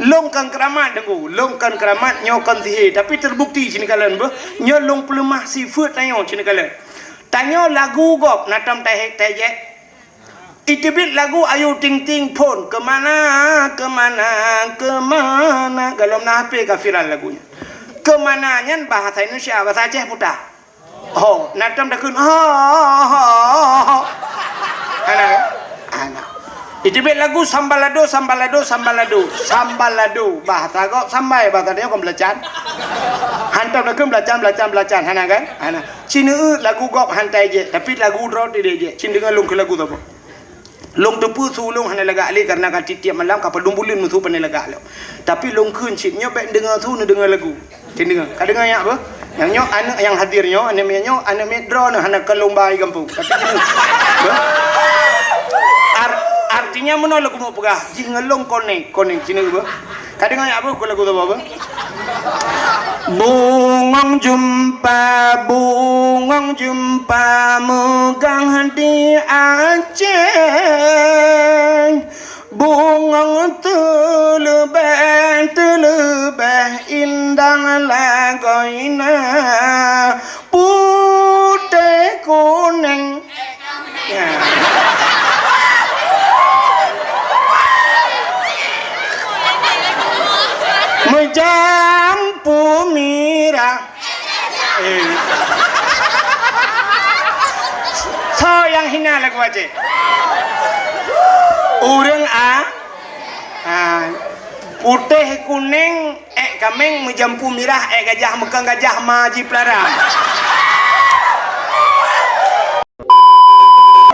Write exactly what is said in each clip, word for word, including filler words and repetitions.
Lôn kon keuramat, Teungku. Lôn kon keuramat, nyoe kon sihé. Tapi terbukti sinoe kalon beuh. Nyoe lôn peuleumah sifeuet tanyoe sinoe kalon. Tanyoe lagu gob na tom tahe-, tajek. Iteubiet lagu Ayu Ting Ting phon. Kemana, kemana, kemana. Golom na H P ka viral lagu nyan. Kemana nyan bahasa Indonesia, bahasa Aceh puta. Ho, na tom takheun, ho, ho, ho, ho. Hana, hana. Iteubiet lagu sambalado, sambalado, sambalado, sambalado. Bahasa gob sambai, bahasa tanyoe kon beulacan. Hantom takheun beulacan, beulacan, beulacan. Hana kan? Hana. Cit neueu lagu gob han tajek, tapi lagu droe teuh jek. Cit deungoe lôn keu lagu saboh. Lôn teupeue su lôn hana lagak lé, kareuna ka tiep-tiep malam ka padum buleuen meusu pane lagak lom. Tapi lôn kheun cit nyoe bèk neudeungoe su, neudeungoe lagu. Cit deungoe. Ka deungoe nyak beuh? Nyang nyoe aneuk nyang hadir nyoe, aneuk miet nyoe, aneuk miet droeneuh hana keu lôn ba i gampông. Tapi cit deungoe. Beuh? Ar-, artinya meunoe lôn keumeung peugah, jih ngon lôn konek, konek cit deungoe beuh. Ka deungoe nyak beuh, keu lagu saboh beuh. Bungong jeumpa, bungong jeumpa meugang di Aceh. Bungong teuleubeh, teuleubeh indah lagoina. Putéh kuneng. Ya. Meujampu mirah. Eh. Soe nyang hina lagu Aceh? Ureueng a-, a, putéh kuneng. Ék kaméng meujampu mirah, ék gajah meukang gajah ma jipeulara.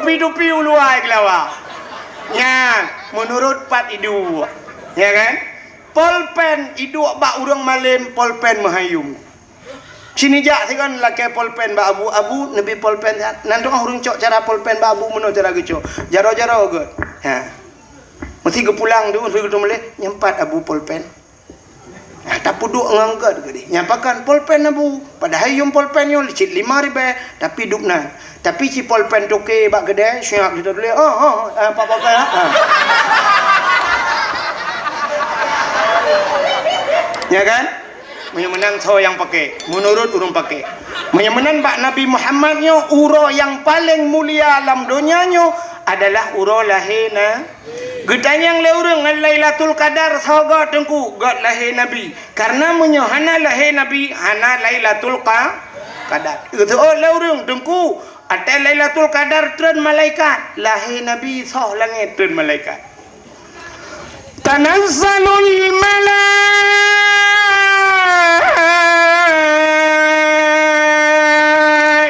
Dupi-dupi u luwa keulawa. Nyan, meunurot pat iduek. Ya kan? Polpen iduek bak ureueng malém, polpen meuhayum. Sini jak sigon lakée polpen bak abu, "Abu, neubi polpen siat." Nan doh ureueng cok cara polpen bak abu meunoe cara geucok. Jaroe-jaroe geuh. Ha. Meusi geupulang tu, meusi geuteumeuléh, "Nyan pat abu polpen." Nah, tapeuduek ngon gét geuh. Nyan pakon polpen abu. Padahai yuem polpen nyoe cit lima ribée, tapi dub nan. Tapi ci polpen toke bak keudè, siap sitoe tuléh, "Oh, oh, eh, pak polpen, ha?" Ha. Ya kan? Meunyoe meunan soe nyang paké? Meunurot ureueng paké. Meunyoe meunan bak Nabi Muhammad nyoe, uroe nyang paleng mulia lam donya nyoe adalah uroe lahé na Geutanyong lé ureueng ngon Lailatul Qadar soe goe teungku, göt lahé Nabi. Kareuna meunyoe hana lahé Nabi, hana Lailatul Qa-, Qadar. Geuseuôt lé ureueng teungku, watée Lailatul Qadar treun malaikat, lahé Nabi soh langét treun malaikat. Tanazzalul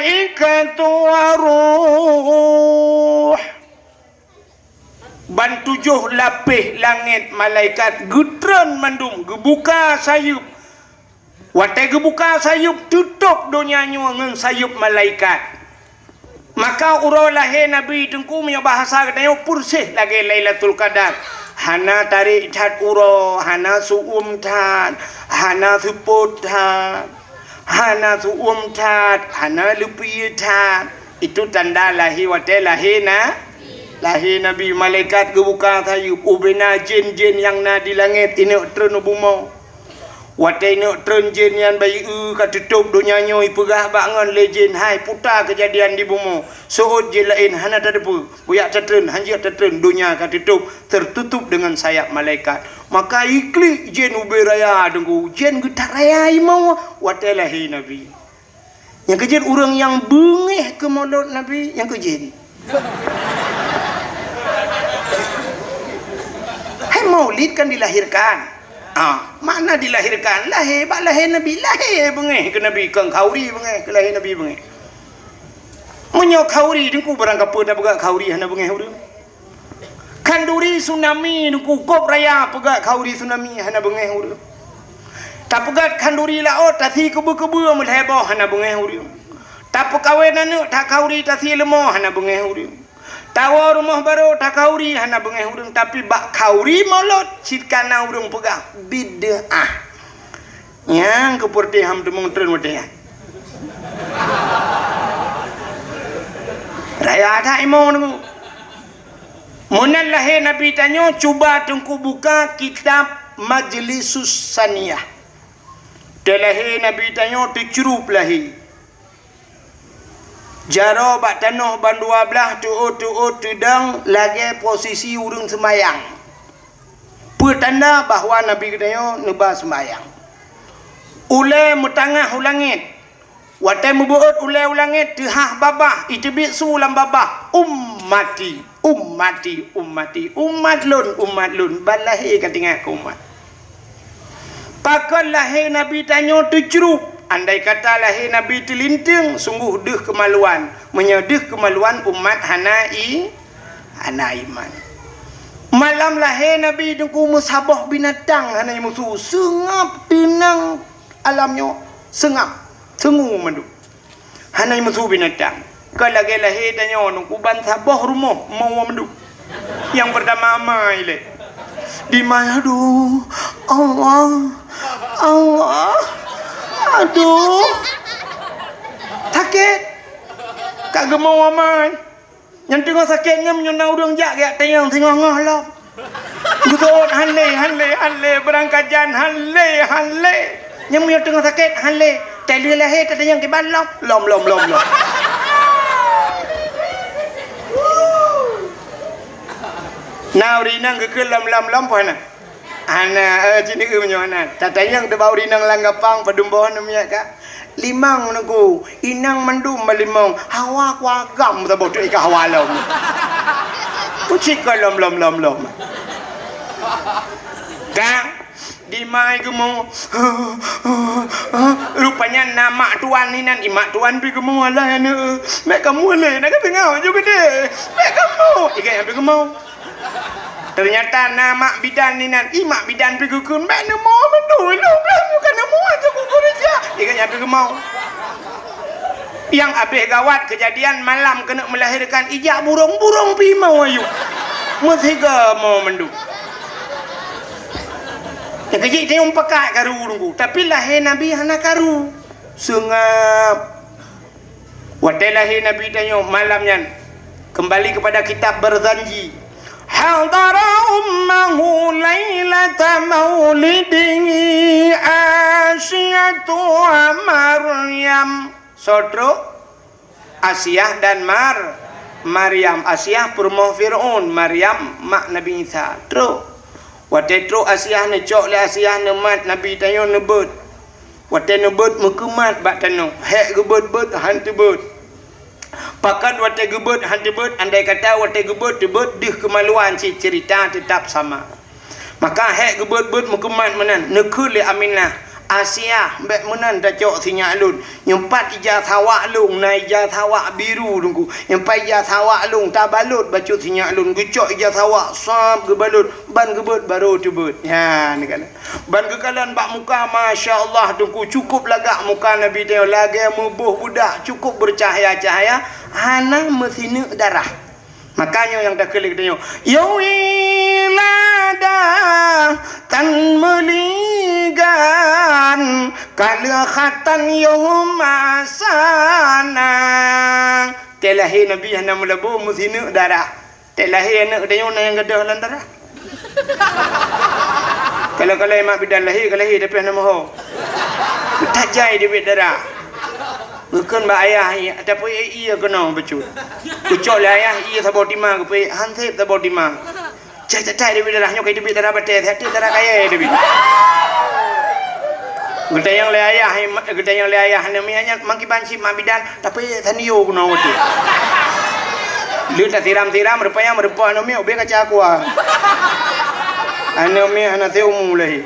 malaikatu waruh. Ban tujoh lapéh langét malaikat geutreun mandum, geubuka sayeuep. Watée geubuka sayeuep, teutôb donya nyoe ngon sayeuep malaikat. Maka uroe lahé Nabi teungku, meunyoe bahasa geutanyoe, peureséh lagée Lailatul Qadar. Hana tarék that uroe, hana seu-uem that, hana seupôt that. Hana seu-uem that, hana leupie that. Itu tanda lahé watée lahé na, lahé Nabi. Malaikat geubuka sayeuep, ubena jén-jén nyang na di langét ineuk treun u bumoe. Watée ineuk treun jén nyan bayeue ka teutôb donya nyoe, ipeugah bak ngon lé jén, "Hai, puta keujadian di bumoe. Seuôt jén laén hana tateupeue. Bujak tatreun, hanjeuet tatreun, donya ka teutôb, teututup deungon sayap malaikat." Maka iklik jén ubé raya teungku, jén geutaraya imoe watée lahé Nabi. Nyang keujeuet ureueng nyang beungéh keu molot Nabi, nyang keujeuet. Hai maulid kan dilahirkan. Ah, makna dilahirkan, lahé bak lahé Nabi, lahé beungéh keu Nabi, kon khanduri beungéh keu lahé Nabi beungéh. Meunyoe khanduri teungku barang kapeue na peugah khanduri hana beungéh ureueng. Khanduri tsunami teungku kôb raya peugah khanduri tsunami hana beungéh ureueng. Tapeugah khanduri laôt tasi keubeu-keubeu meulhèe boh hana beungéh ureueng. Tapeukawen aneuk that khanduri tasi leumo hana beungéh ureueng. Tawoe rumoh barô that khanduri hana beungéh ureueng, tapi bak khanduri molot cit kana ureueng peugah bid'ah. Nyang keupeureuté ham teumong treun watée nyan. Raya that imoe teungku. Meunan lahé Nabi tanyoe, cuba teungku buka kitab Majlisus Saniyah. Teulahé Nabi tanyoe teucrup lahé. Jaroe bak tanoh ban dua blaih, teuôt-teuôt teudong lagée posisi ureuëng seumayang. Peue tanda bahwa Nabi geutanyoe neuba seumayang. Ulée meutangah u langét. Watée meubeuôt ulée u langét, teuhah babah, iteubiet su lam babah, "Ummati, ummati, ummati, umat lôn, umat lôn." Ban lahé ka teuingat keu umat. Pakon lahé Nabi tanyoe teucrup? Andai kata lahé Nabi teulinteung, sungguh deuh keumaluan. Meunyoe deuh keumaluan, umat hana i-, hana iman. Malam lahé Nabi Teungku meusaboh binatang hana jimusu, seungab teunang alam nyoe, seungab, seungue mandum. Hana jimusu binatang. Ka lagée lahé tanyoe Teungku ban saboh rumoh meuwoe mandum. Nyang peurtama amai lé. Dimai, aduh, Allah, Allah, aduh. Sakét. Ka geumeuwoe amai. Nyang teungoh sakét nyan meunyoe na ureuëng jak geujak tanyong singoh-ngoh lom. Geuseuôt han lé, han lé, han lé, beurangkat jan han lé, han lé. Nyan meunyoe teungoh sakét han lé, teuh lheueh lahé tatanyong kiban lom, lom, lom, lom, lom. Na ureuëng inong geukheun lom, lom, lom, peue hana? Hana, eh, jineuk meunyoe hana. Tatanyong teuh bak ureuëng inong lam gapang, padum boh aneuk miet ka? Limong Teungku, inong mandum ba limong. Hawa ku agam saboh teuk ka hawa lom. Kucik ka lom, lom, lom, lom. Ka, dimai geumo. Rupanya na mak tuan inan, i mak tuan pi geumo, "Alah aneuk, mek kamoe lé, na ka teungoh ju geude. Mek kamoe." Igai nyang pi geumo. Teunyata na mak bidan inan, i mak bidan pi geukheun, "Mek neumo mandum, lôn blah nyoe ka neumo aja ku keureuja." Igai nyang pi geumo. Nyang abéh gawat keujadian malam keuneuk meulahérkan, ijak burông-burông pi mo ayue. Meusiga mo mandum. Nyang keujih teunyong pakat karu Teungku, tapi lahé Nabi hana karu. Seungab. Watée lahé Nabi tanyoe malam nyan, keumbali keupada kitab Barzanji, "Hadara ummahu lailata maulidihi Asiyatu wa Maryam." Soe trok? Asiah dan Mar-, Maryam. Asiah peurumoh Fir'aun, Maryam mak Nabi Isa. Trok. Watée trok Asiah, neucok lé Asiah neumat Nabi tanyoe neubeuet. Watée neubeuet meukeumat bak tanoh, hék geubeuet-beuet han teubeuet. Pakon watée geubeuet han teubeuet, andai kata watée geubeuet teubeuet deuh keumaluan cit, ceurita teutap sama. Maka hék geubeuet-beuet meukeumat meunan, neukheun lé Aminah, "Asiah, bék meunan tacok sinyak lôn. Nyoe pat ija sawak lôn, na ija sawak biru Teungku. Nyoe pat ija sawak lôn tabalot bacut sinyak lôn." Geucok ija sawak sab geubalot, ban geubeuet barô teubeuet. Nyan, neukalon. Ban geukalon bak muka, masya Allah, Teungku, cukup lagak muka Nabi tanyoe, lagée meuboh budak, cukup beucahya-cahya, hana meusineuk darah. Maka nyoe nyang takheun lé geutanyoe, "Ya wilada tan meuligan, kaleukhatan yoh masana." Teuh lahé Nabi hana meulabô meusineuk darah. Teuh lahé aneuk geutanyoe na nyang gadôh lam darah. Kalau-kalau mak bidan lahé, ka lahé tapi hana moho. Tajai teubiet darah. Geukheun bak ayah, tapi ie keunoe bacut. Geucok lé ayah ie saboh timang, geupeuék han sép saboh timang. Cai tatai teubiet darah nyoe, ka teubiet darah batée, siat darah kayée teubiet. Geutanyong lé ayah, geutanyong lé ayah, aneuk miet nyan, "Mangkiban cit mak bidan?" Tapi tanio keunoe watée. Lheueh tasiram-siram, rupanya meurumpok aneuk miet ubé kaca aqua. Aneuk miet hana seumu lahé.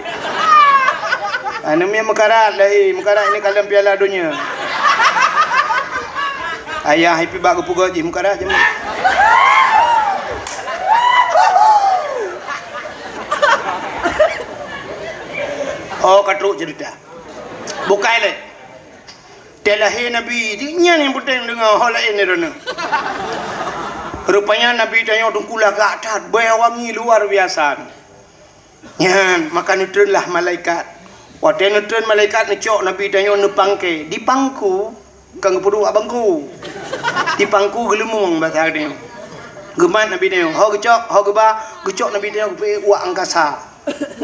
Aneuk miet meukarat lahé, meukarat ini kalon Piala Donya. Ayah ipi bak geupeugöt jih meukarat jeuet. Oh, ka trok cerita. Bukai lé. Teuh lahé Nabi, nyan nyang peunteng deungoe, ho laén droeneuh. Rupanya Nabi tanyoe Teungku lagak that, bèe wangi luar biasa. Nyan, maka neutreunlah malaikat. Watèe neutreun malaikat neucok Nabi tanyoe neupangke. Dipangku, kon geupeuduek bak bangku. Dipangku geuleumeung basa tanyoe. Geumat Nabi tanyoe, ho geucok, ho geuba, geucok Nabi tanyoe geupeuék u angkasa.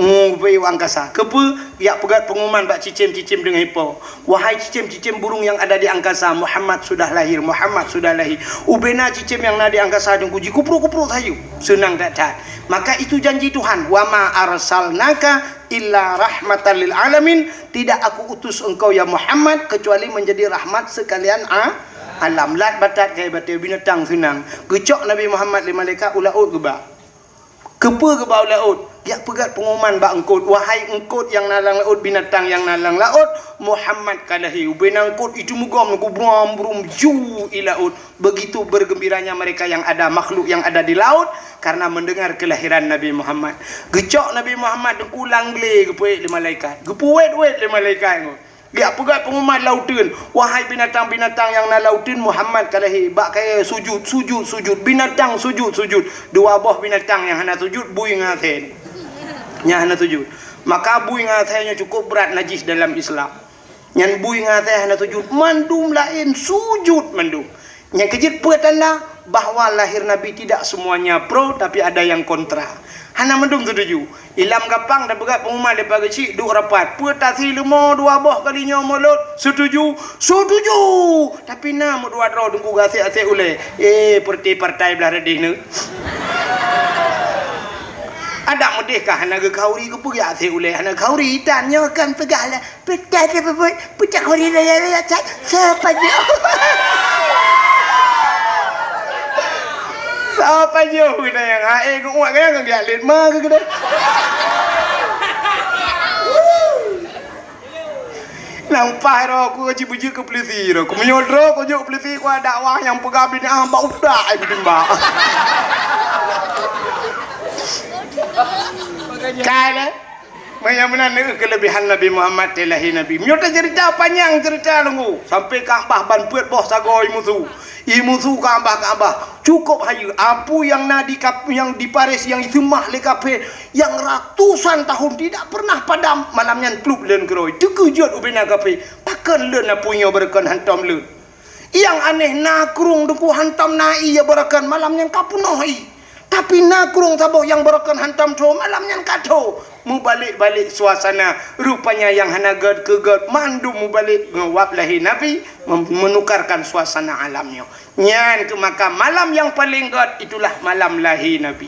Mu, beu angkasa. Keupeue? Jak peugét peunguman bak cicém-cicém deungon ipo. Wahai cicém-cicém burung yang ada di angkasa, Muhammad sudah lahir, Muhammad sudah lahir. Ubena cicém nyang na di angkasa deungon jikuprok-kuprok sayu. Seunang that-that. Maka itu janji Tuhan, "Wa ma arsalnaka illa rahmatan lil alamin." Tidak aku utus engkau, ya Muhammad, kecuali menjadi rahmat sekalian a-, alam. Lat batat keu batée binatang seunang. Geucok Nabi Muhammad lé malaikat u laôt geuba. Keupeue geuba u laôt? Jak peugét peunguman bak eungkôt, "Wahai eungkôt nyang na lam laôt, binatang nyang na lam laôt, Muhammad ka lahé." Ubena eungkôt itu meugom, gubrom-brum ju i laôt. Begitu bergembiranya mereka yang ada, makhluk yang ada di laut, karena mendengar kelahiran Nabi Muhammad. Geucok Nabi Muhammad teungku lam glé, geupeuék lé malaikat. Geupeuwét-wét lé malaikat ngon. Jak peugét peunguman lam uteuen, "Wahai binatang-binatang nyang na lam uteuen, Muhammad ka lahé." Bak kayée sujud, sujud, sujud. Binatang sujud, sujud. Dua boh binatang nyang hana sujud, bui ngon asée. Nyang hana sujud. Maka bui ngon asée nyoe cukup brat najis dalam Islam. Nyan bui ngon asée hana sujud. Mandum laén sujud mandum. Nyang keujeuet peue tanda bahwa lahir Nabi tidak semuanya pro, tapi ada yang kontra. Hana mandum setuju. Ilam gampang tapeugah peunguman leupah geuchik duek rapat. Peue tasi leumo dua boh kali nyoe mulod? Setuju. Setuju. Tapi na meudua droe teungku gasek-asek ulée. Eh, peureuté partai blah reudeh neuh. Adak meudeh kah hana geukhauri, keupeue gasek ulée hana khauri? Tan nyoe kan peugah lah. Peucah dia bebuat, peucah kuri raya-raya cat. Siapa dia? Siapa dia? Kena yang hae ke uak kena ke giat lét ma ke kena. Nang pah ro aku ka cibujuk ke polisi ro. Ku meunyoe droe ku jok polisi ku ada dakwah nyang peugah bini ah bak utak ai bitimbak. Kai le. Meunan meunan keulebihan Nabi Muhammad teuh lahé Nabi. Meunyoe taceurita panyang ceurita teungku, sampoe Ka'bah ban peuet boh sagoe imusu. Imusu Ka'bah, Ka'bah. Cukup hayeue. Api nyang na di kap-, nyang di Paris nyang iseumah lé kafé nyang ratusan tahun tidak pernah padam, malam nyan plup lôn keudroe. Teukeujot ubena kafé. Pakon lôn api nyoe beureukon hantom lôn? Nyang aneh na krueng teungku hantom na ié beureukon malam nyan ka peunoh ié. Tapi na krueng saboh nyang beureukon hantom tho malam nyan ka tho. Mubalek-balek suasana. Rupanya nyang hana gét keu gét mandum mubalek ngon wab lahé Nabi mem-, menukarkan suasana alam nyoe. Nyan keuh maka malam nyang paleng gét itulah malam lahé Nabi.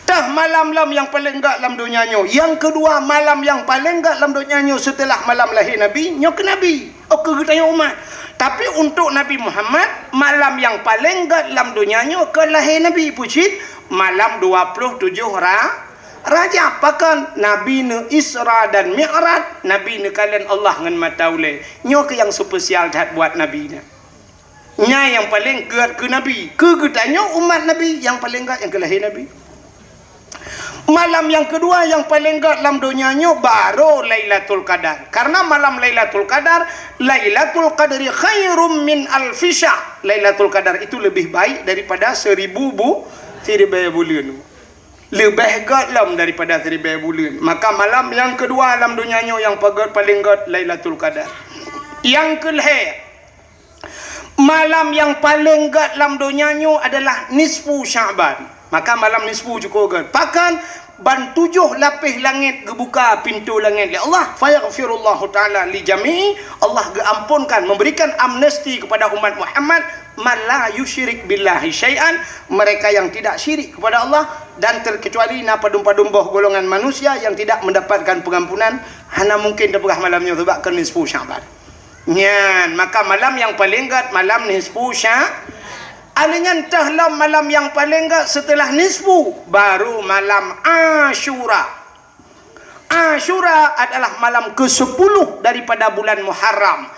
Tah malam lom nyang paleng gét lam donya nyoe. Nyang keudua, malam nyang paleng gét lam donya nyoe seuteulah malam lahé Nabi, nyoe keu Nabi. Oh, keu geutanyoe umat. Tapi untuk Nabi Muhammad, malam nyang paleng gét lam donya nyoe keu lahé Nabi. Peue cit? Malam dua ploh tujoh Ra-, Rajab. Pakon? Nabi neu-Isra dan Mi'raj, Nabi neukalon Allah ngon mata ulée. Nyoe keuh nyang spesial that buat Nabi nyan. Nyan nyang paleng gét keu Nabi. Keu geutanyoe umat Nabi, nyang paleng gét nyang keu lahé Nabi. Malam nyang keudua nyang paleng gét lam donya nyoe baru Lailatul Qadar. Karena malam Lailatul Qadar, "Lailatul Qadri khairum min alfi syahr." Lailatul Qadar itu lebih baik daripada seribu bu-, siribée buleuen. Leubeh gét lom daripada siribée buleuen. Maka malam nyang keudua lam donya nyoe nyang pagét paleng gét Lailatul Qadar. Nyang keu lhée, malam nyang paleng gét lam donya nyoe adalah nisfu Sya'ban. Maka malam nisfu cukup gét. Pakon? Ban tujoh lapéh langét geubuka pintoe langét lé Allah. Fayaghfirullahu ta'ala li jami'i. Allah geuamponkan, memberikan amnesti kepada umat Muhammad, "Man la yusyrik billahi syai'an," mereka yang tidak syirik kepada Allah, dan terkecuali na padum-padum boh golongan manusia yang tidak mendapatkan pengampunan, hana mungkin tapeugah malam nyoe sebab keu nisfu Sya'ban. Nyan, maka malam nyang paleng gét malam nisfu Sya-, alheuh nyan teuh lom malam nyang paleng gét seuteulah nisfu, baru malam Asyura. Asyura adalah malam kesepuluh daripada bulan Muharram.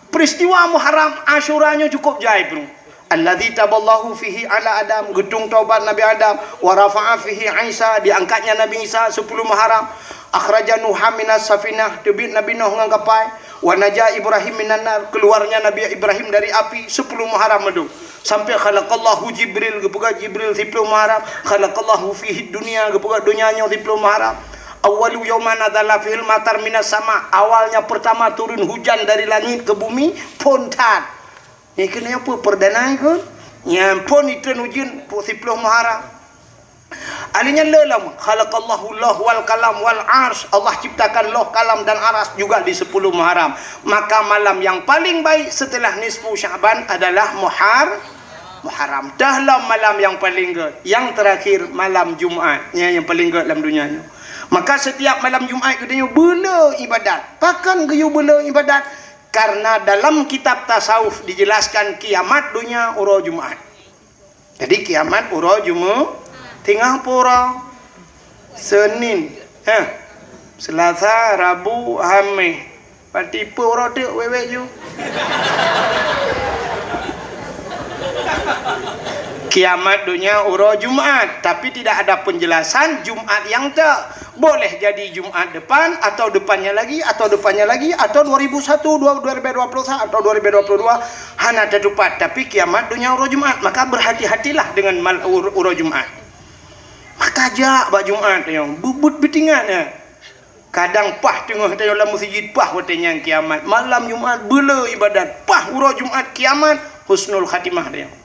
Peristiwa Muharram Asyura nyoe cukup jai peue. Alladzi taballahu fihi ala Adam, geutung taubat Nabi Adam, wa rafa'a fihi Isa, diangkatnya Nabi Isa sepuluh Muharram, akhraja Nuha minas safinah, teubiet Nabi Nuh ngon kapai, wa naja Ibrahim minan nar, keluarnya Nabi Ibrahim dari api sepuluh Muharram mandum. Sampai khalaqallahu Jibril, geupeugah Jibril siploh Muharram, khalaqallahu fihi dunya, geupeugah donya nyoe siploh Muharram. Awwalu yauma nazala fihil matar minas sama, awalnya pertama turun hujan dari langit ke bumi, phon that. Nyan keuh nyan peue perdana nyan keuh? Nyan phon itreun ujeuen siploh Muharram. Ahli nyan le lom, khalaqallahu lauh wal qalam wal arsy. Allah ciptakan lauh, kalam dan aras juga di sepuluh Muharram. Maka malam yang paling baik setelah nisfu Sya'ban adalah Muhar-, Muharram. Teuh lom malam yang paling gét. Yang terakhir malam Jumat. Nyan yang paling gét lam dunia nyoe. Maka setiap malam Jumat geutanyoe beule ibadat. Pakon geuyue beule ibadat? Karena dalam kitab tasawuf dijelaskan kiamat dunia uroe Jumat. Jadi kiamat uroe Jumaat, teungoh pura, Senin, eh, Selasa, Rabu, Hamis. Pati peu uroe teuk wewek ju. Kiamat dunia uroe Jumaat, tapi tidak ada penjelasan Jumaat yang teuk. Boleh jadi Jumaat depan, atau depannya lagi, atau depannya lagi, atau dua ribu satu, dua-, dua ribu dua puluh satu, atau dua ribu dua puluh dua, hana teutupat. Tapi kiamat dunia uroe Jumaat, maka berhati-hatilah dengan mal-, ur-, uroe Jumaat. Maka jak bak Jumaat nyoe, beubuet beutingat nyan. Kadang paih teungoh tanyoe lam meuseujid, paih watée nyan kiamat. Malam Jumaat beule ibadat, paih uroe Jumaat kiamat, husnul khatimah tanyoe.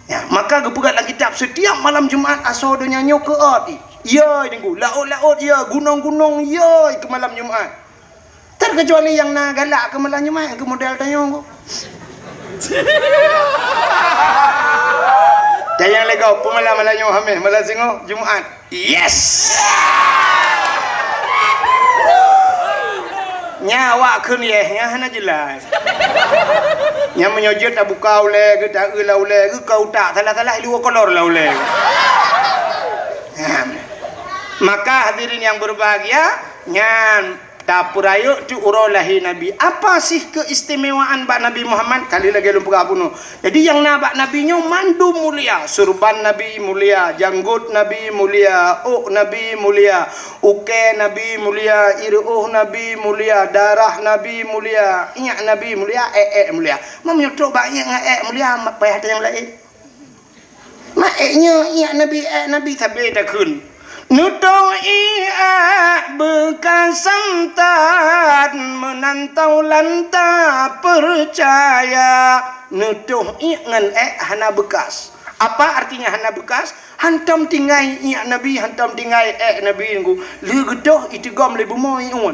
Ya, maka geupeugah lam kitab, setiap malam Jumaat asoe donya nyoe keuôt. Ya, Teungku, laôt-laôt ya, gunong-gunong ya keu malam Jumaat. Terkecuali nyang na galak keu malam Jumaat, keu model tanyoe. Tanyong lé gob, peue malam, malam nyoe Hamis, malam singoh Jumaat. Yes! Nya awak kheun yes, nya hana jelas. Nya meunyoe jeuet tabuka ulée geuh, taeu lam ulée geuh, ka utak salah-salah, ilu kolor lam ulée geuh. Nah, maka hadirin yang berbahagia, nyan tapeurayeuk teuk uroe lahé Nabi. Apa sih keistimewaan bak Nabi Muhammad? Kali lagée lôn peugah bunoe. Jadi nyang na bak Nabi nyoe mandum mulia. Surban Nabi mulia, janggot Nabi mulia, ôk Nabi mulia, ukée Nabi mulia, ireuôh Nabi mulia, darah Nabi mulia, iék Nabi mulia, ék-ék mulia. Meunyoe trok bak iék ngon ék mulia, payah tanyong laén. Mak ék nyoe, iék Nabi, ék Nabi sabe takheun. Neutôh iék beukasan that meunan taulan tapeucaya. Neutôh iék ngon ék hana beukas. Apa artinya hana beukas? Hantom tinggai iék Nabi, hantom tinggai ék Nabi nunggu. Lheueh geutôh iteugom lé bumoe iék.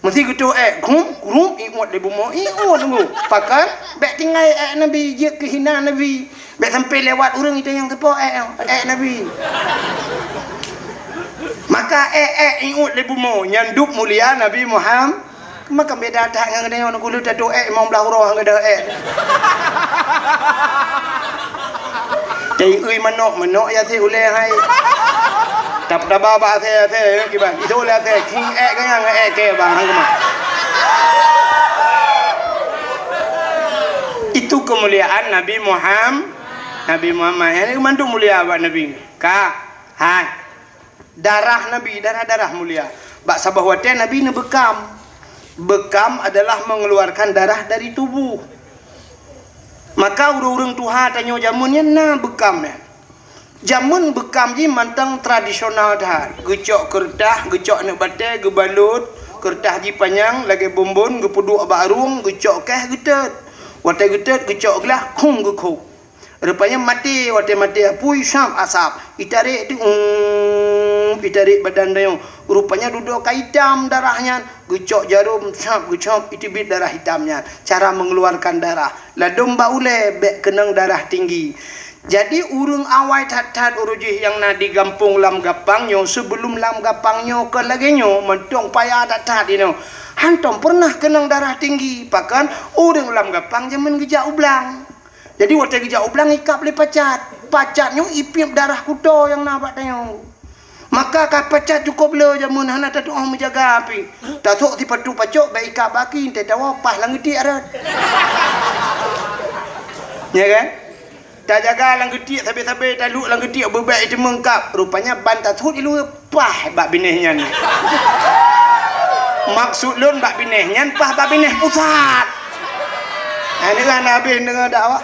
Meusé geutôh ék, grum, grum, iék lé bumoe, iék nunggu. Pakon, bék tinggai ék Nabi, jeuet keu hina Nabi. Bék sampai lewat ureuëng itu nyang teupo ék, ék Nabi. Maka ék, ék, iék lé bumoe, nyan dub mulia Nabi Muhammad. Maka beda that ngon geutanyoe, nunggu lheueh tatoh ék, limong blaih uroe ngon geutanyoe ék. Teuiui manok, manok ya asée ulée hai. Tap-, taba bak asée, asée, ya, kiban. Itu ulée asée, king ék ganyang, ék ke bang, hang keumah. Itu kemuliaan Nabi Muham-, Nabi Muhammad. Ini mandum mulia bak Nabi. Ka, hai. Darah Nabi, darah-darah mulia. Bak saboh watée Nabi neubeukam. Beukam adalah mengeluarkan darah dari tubuh. Maka ureuëng-ureuëng tuha tanyoe jameun nyan na beukam nyan. Jameun beukam jih mantong tradisional that. Geucok keureutah, geucok aneuk batée, geubalot, keureutah jih panyang lagée bonbon, geupeuduek bak rueng, geucok keh geutot. Watée geutot, geucok glah, khong geukhok. Rupanya maté, watée maté apui, sab asab. Itarek tu, um, itarek badan tanyoe. Rupanya dudoe ka itam darah nyan. Geucok jarom, sab, geucok, iteubiet darah itam nyan. Cara mengeluarkan darah. Ladom bak ulée, bék keunong darah tinggi. Jadi, ureuëng awai that-that uroe jih nyang na di gampông Lam Gapang nyoe, sebelum Lam Gapang nyoe kon lagée nyoe, mantong paya that-that inoe. Hantom pernah keunong darah tinggi, pakon ureuëng Lam Gapang jameun geujak u blang. Jadi, watée geujak u blang ikab lé pacat. Pacat nyoe ipiep darah kuto nyang na bak tanyoe. Maka ka pacat cukôp le jameun hana tatuoh meujaga pih. Tasok sipatu pacok bak ikab baki, teuh tawoe paih lam geutiek rot. Ya kan? Tajaga lam geutiek sabe-sabe, taluek lam geutiek beubek iteumeung kab. Rupanya ban tasut iluwa. Paih bak binéh nyan. Maksud lôn bak binéh nyan, paih bak binéh pusat. Nah, ini kan habéh deungoe dakwah.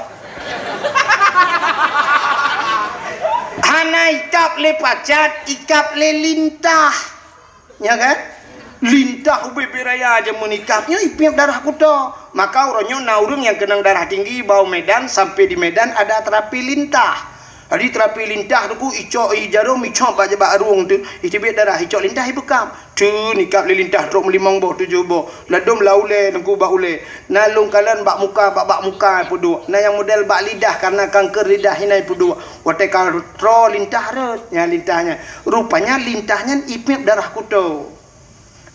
Hana ikab lé pacat, ikab lé lintah. Ya kan? Lintah ubé biraya aja meunikab nyoe ipiep darah kuto. Maka uroe nyoe na ureuëng nyang keunong darah tinggi bak u Medan, sampai di Medan ada terapi lintah. Jadi teurapi lintah teungku, icok i jarom, icok bak, bak arueng tu, iteubiet darah, icok lintah ibeukam. Teun ikab lé lintah trok meulimong boh, tujoh boh. Ladom lam ulèe teungku, bak ulèe. Na lôn kalon bak muka, bak, bak muka peuduek. Na nyang model bak lidah, karena kanker lidah hina peuduek. Watèe ka troe lintah rhot, nyan lintah nyan. Rupanya lintah nyan ipiep darah kuto.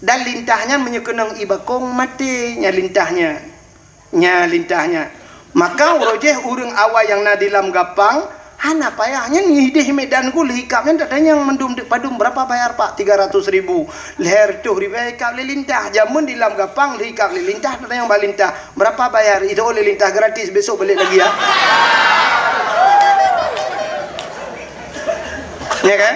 Dan lintah nyan meunyoe keunong i bakong, maté nyan lintah nyan. Nyan lintah nyan. Maka uroe jéh ureueng awai nyang na di lam gapang, hana payah nyan, idéh Medan ku lheuh ikab nyan tatanyong mandum deuk padum, "Berapa bayar, Pak?" "Tiga ratus ribu." Lhèe reutôh ribèe ikab lé lintah. Jameun di lam gapang lheuh ikab lé lintah, tatanyong bak lintah, "Berapa bayar?" Itu oleh lintah gratis, besok balik lagi ya. Ya kan?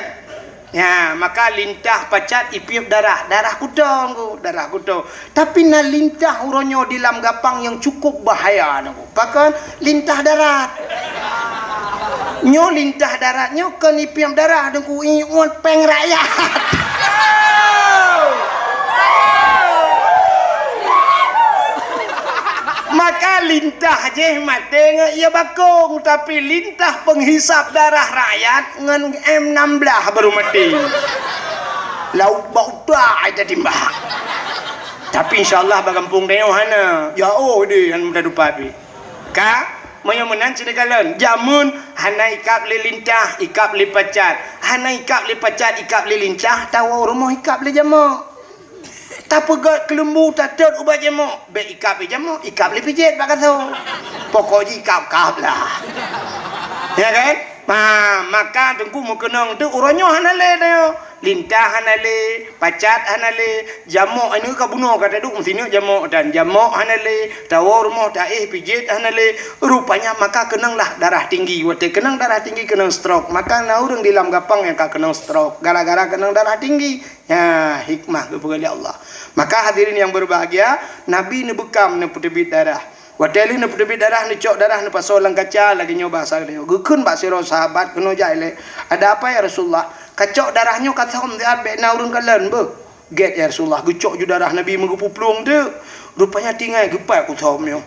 Ya, maka lintah pacat ipiep darah, darah kuto, Teungku, darah kuto. Tapi na lintah uroe nyoe di lam gapang nyang cukup bahaya, Teungku. Pakon? Lintah darat. Nyoe lintah darat nyoe kon ipiep darah, Teungku, iuet péng rakyat. Maka lintah jéh maté ngon ie bakong, tapi lintah penghisap darah rakyat ngon M enam belas baru maté. Lauk bak utak ai tatimbak. Tapi insya Allah bak gampông tanyoe hana. Jauh deh, hana mudah dupat pih. Ka, meunyoe meunan sini kalon. Jameun hana ikab lé lintah, ikab lé pacat. Hana ikab lé pacat, ikab lé lintah, tawoe rumoh ikab lé jamok. Tapeugöt keuleumbu, tatot ubak jamok. Bèk ikab lé jamok, ikab lé pijet bak gasoe. Pokok jih ikab-kab lah. Ya kan? Ma, maka Teungku meukeunong tu uroe nyoe hana lé tanyoe. Lintah hana lé, pacat hana lé, jamok anu ka bunoe ka taduek meusineuk jamok dan jamok hana lé, tawoe rumoh taéh pijet hana lé. Rupanya maka keunonglah darah tinggi. Watèe keunong darah tinggi keunong stroke. Maka na ureueng di lam gapang nyang ka keunong stroke gara-gara keunong darah tinggi. Nyan hikmah geupeugah lé Allah. Maka hadirin yang berbahagia, Nabi neubeukam neupeuteubiet darah. Watèe lheueh neupeuteubiet darah, neucok darah neupasoe lam kaca lagèe nyoe bahasa geutanyoe. Geukheun bak sidroe sahabat keunoe jak ilèe, "Ada apa ya Rasulullah? Kacok darah nyoe kathom siat bèk na ureueng kalon beuh." "Gèt ya Rasulullah." Geucok ju darah Nabi meugeupuplueng teuk. Rupanya tinggai geupat kuthom nyoe.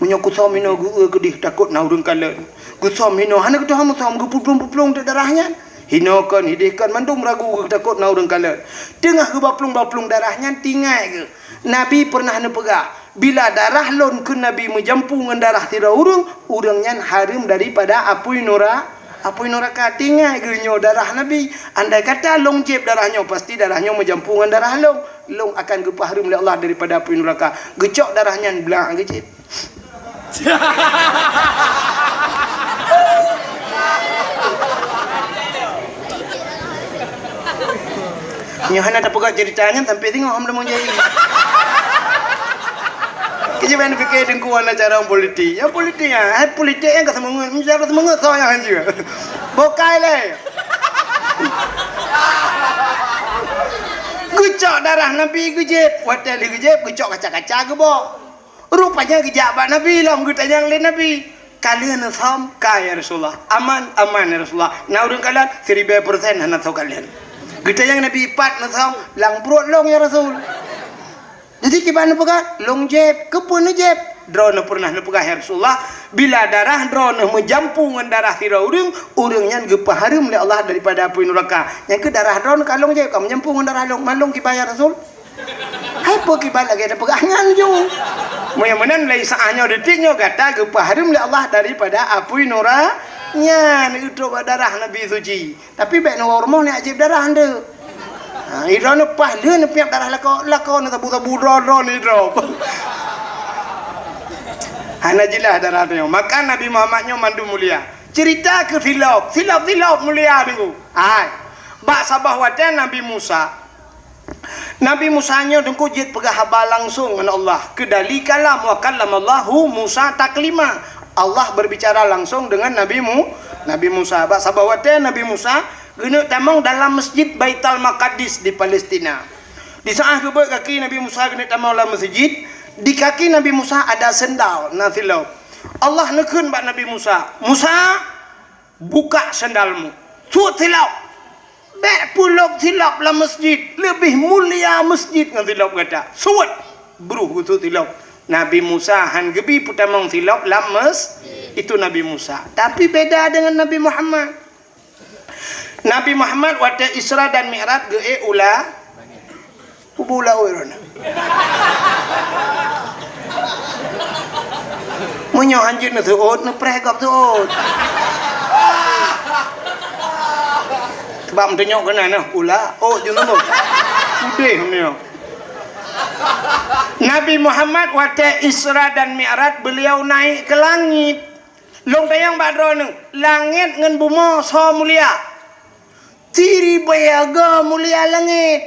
Meunyoe kuthom inoe geu-eu keudeh takot na ureueng kalon. Kuthom inoe hana geutuha muthom geupuplueng-puplueng teuk darah nyan. Hinoe kon, hideh kon, mandum ragu geutakot na ureueng kalon. Teungoh geubaplueng-baplueng darah nyan tinggai geuh. Nabi peureunah neupeugah, "Bila darah lôn," kheun Nabi, "meujampu ngon darah sidroe ureueng, ureueng nyan hareuem daripada apui nura-, apui nuraka." Tinggai geuh nyoe darah Nabi. Andai kata lôn jieb darah nyoe, pasti darah nyoe meujampu ngon darah lôn. Lôn akan geupeuhareuem lé Allah daripada apui nuraka. Geucok darah nyan blah geujieb. Nyoe hana tapeugah cerita nyan sampai singoh hom lemong jai. Keujieb hana pikir Teungku hana cara politik. Ya politik ya, hai politik nyang ka seumeungeut, cara seumeungeut soe nyang hanjeuet. Bokai lé. Geucok darah Nabi geujieb, watèe lheueh geujieb geucok kaca-kaca geubok. Rupanya geujak bak Nabi lom geutanyong lé Nabi, "Ka lheueh neusom?" "Ka ya Rasulullah." "Aman?" "Aman ya Rasulullah." "Na ureueng kalon?" "Siribèe persen hana soe kalon." Geutanyong Nabi, "Pat neusom?" "Lam pruet lôn ya Rasul." Jadi kiban neupeugah, "Lôn jieb." "Keupeue neujieb?" "Droeneuh peureunah neupeugah ya Rasulullah, bila darah droeneuh meujampu ngon darah sidroe ureueng, ureueng nyan geupeuhareuem lé Allah daripada apui nuraka. Nyan keuh darah droeneuh ka lôn jieb, ka meujampu ngon darah lôn, man lôn kiban ya Rasul." Hai peue kiban lagèe tapeugah nyan ju. Meunyoe meunan mulai saat nyoe detik nyoe gata geupeuhareuem lé Allah daripada apui nura-, nyan, geutrok bak darah Nabi suci. Tapi bèk neuwoe rumoh neujieb darah nteuk. Ha, idroeneuh paih lheueh neupiep darah lakoe, lakoe neusabu-sabu droe-droe nidroe. Hana jeulaih darah nyoe. Maka Nabi Muhammad nyoe mandum mulia. Cerita keu silop, silop-silop mulia Teungku. Hai. Bak saboh watèe Nabi Musa, Nabi Musa nyoe Teungku jeuet peugah haba langsong ngon Allah. Keudali kalam, wa kallamallahu Musa taklima. Allah berbicara langsung dengan Nabi Mu-, Nabi Musa. Bak saboh watèe Nabi Musa geuneuk tamong dalam Masjid Baitul Maqdis di Palestina. Di saat geubeuet kaki Nabi Musa geuneuk tamong lam masjid, di kaki Nabi Musa ada sendal, na silop. Allah neukheun bak Nabi Musa, "Musa, buka sendalmu. Suet silop. Bèk peulop silop lam masjid. Leubeh mulia masjid ngon silop gata. Suet." Bruh geusuet silop. Nabi Musa han geubi peutamong silop lam masjid. Itu Nabi Musa. Tapi beda dengan Nabi Muhammad. Nabi Muhammad watée Isra dan Mi'raj geuék u la-, kubu laôt droeneuh. Meunyoe hanjeuet neuseuôt, neupreh gob seuôt. Sebab meutunyok keunan, nah, u laôt jeuet nyoe. Udeh nyoe. Nabi Muhammad watée Isra dan Mi'raj, beliau naik ke langit. Lôn tanyong bak droeneuh, langét ngon bumoe soe mulia? Siribèe go mulia langét.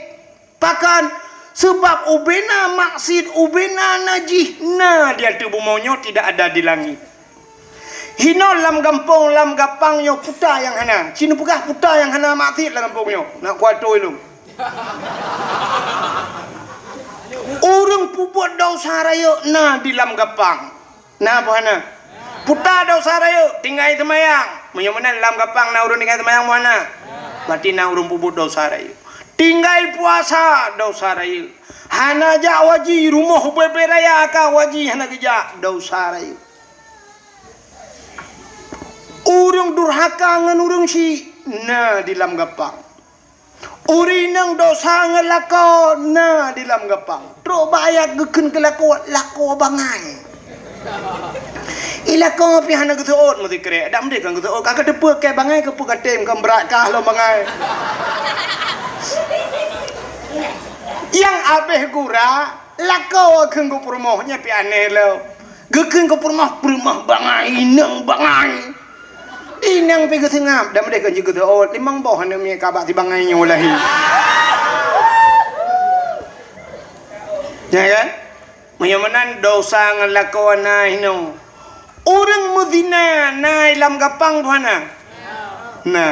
Pakon? Sabab ubena maksiet, ubena najih na di ateueh bumoe nyoe, tidak ada di langét. Hinoe lam gampông, lam gapang nyoe puta nyang hana. Ci neupeugah puta nyang hana maksiet lam gampông nyoe. Nak kuatôi lôn. Ureuëng peubuet desya rayeuk na di lam gapang. Na peue hana? Puta desya rayeuk, tinggai seumayang. Meunyoe meunan lam gapang na ureuëng tinggai seumayang, peue hana? Berarti na ureuëng peubuet desya rayeuk. Tinggai puasa, desya rayeuk. Hana jak haji, rumoh ubé-bé raya ka haji hana geujak, desya rayeuk. Ureuëng durhaka ngon ureuëng syik na di lam gapang. Ureuëng inong desya ngon lakoe na di lam gapang. Trok bak ayat geukheun keu lakoe, lakoe bangai. I lakoe pih hana geuseuôt meusikrek. Dak meudeh kon geuseuôt, ka kateupeue keu bangai keupeue katem kon brat kah lom bangai. Nyang abéh gura, lakoe kheun geupeurumoh nyan pih aneh lom. Geukheun geupeurumoh, peurumoh bangai, inong bangai. Inong pih geuseungab, dak meudeh kon jeuet geuseuôt, limong boh aneuk miet ka bak si bangai nyoe lahé. Ya kan? Meunyoe meunan desya ngon lakoe na hinoe. Ureuëng meuzina na i lam gapang peue hana? Na.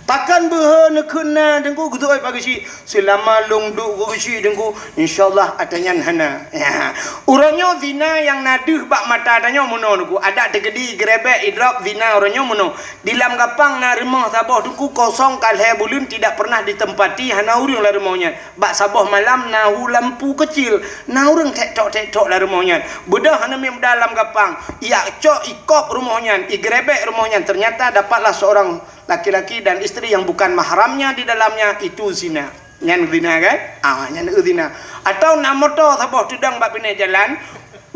Pakon beuhe neukheun na Teungku, geuseuôt bak geuchik? Seulama lôn duek bak geuchik Teungku, insya Allah atra nyan hana. Ya. Uroe nyoe zina nyang na deuh bak mata tanyoe meunoe Teungku. Adak teukeudi, geurebek, idrop, zina uroe nyoe meunoe. Di lam gapang na rumoh saboh Teungku kosong ka lhée buleuen tidak pernah ditempati, hana ureuëng lam rumoh nyan. Bak saboh malam na hu lampu keucil, na ureuëng tek-tok-tek-tok lam rumoh nyan. Beudôh hana miet muda lam gapang, ijak cok ikop rumoh nyan, igeurebek rumoh nyan, ternyata dapatlah seorang laki-laki dan isteri yang bukan mahramnya di dalamnya, itu zina. Nyan zina kan? Ah, nyan zina. Atau na moto saboh teudong bak binéh jalan,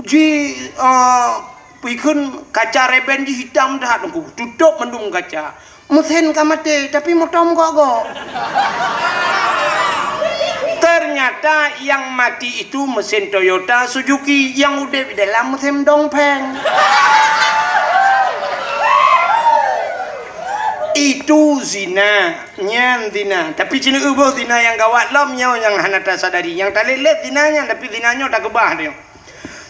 ji, eh, pikheun kaca reben jih hitam that Teungku, tutôp mandum kaca. Meusén ka maté, tapi moto meugok-gok. Ternyata yang mati itu mesin Toyota Suzuki, yang udeb di dalam mesin Dongfeng. Itu zina, nyan zina. Tapi ci neuboh zina nyang gawat lom nyoe nyang hana tasadari. Nyang talét-lét zina nyan, tapi zina nyoe takeubah nyoe.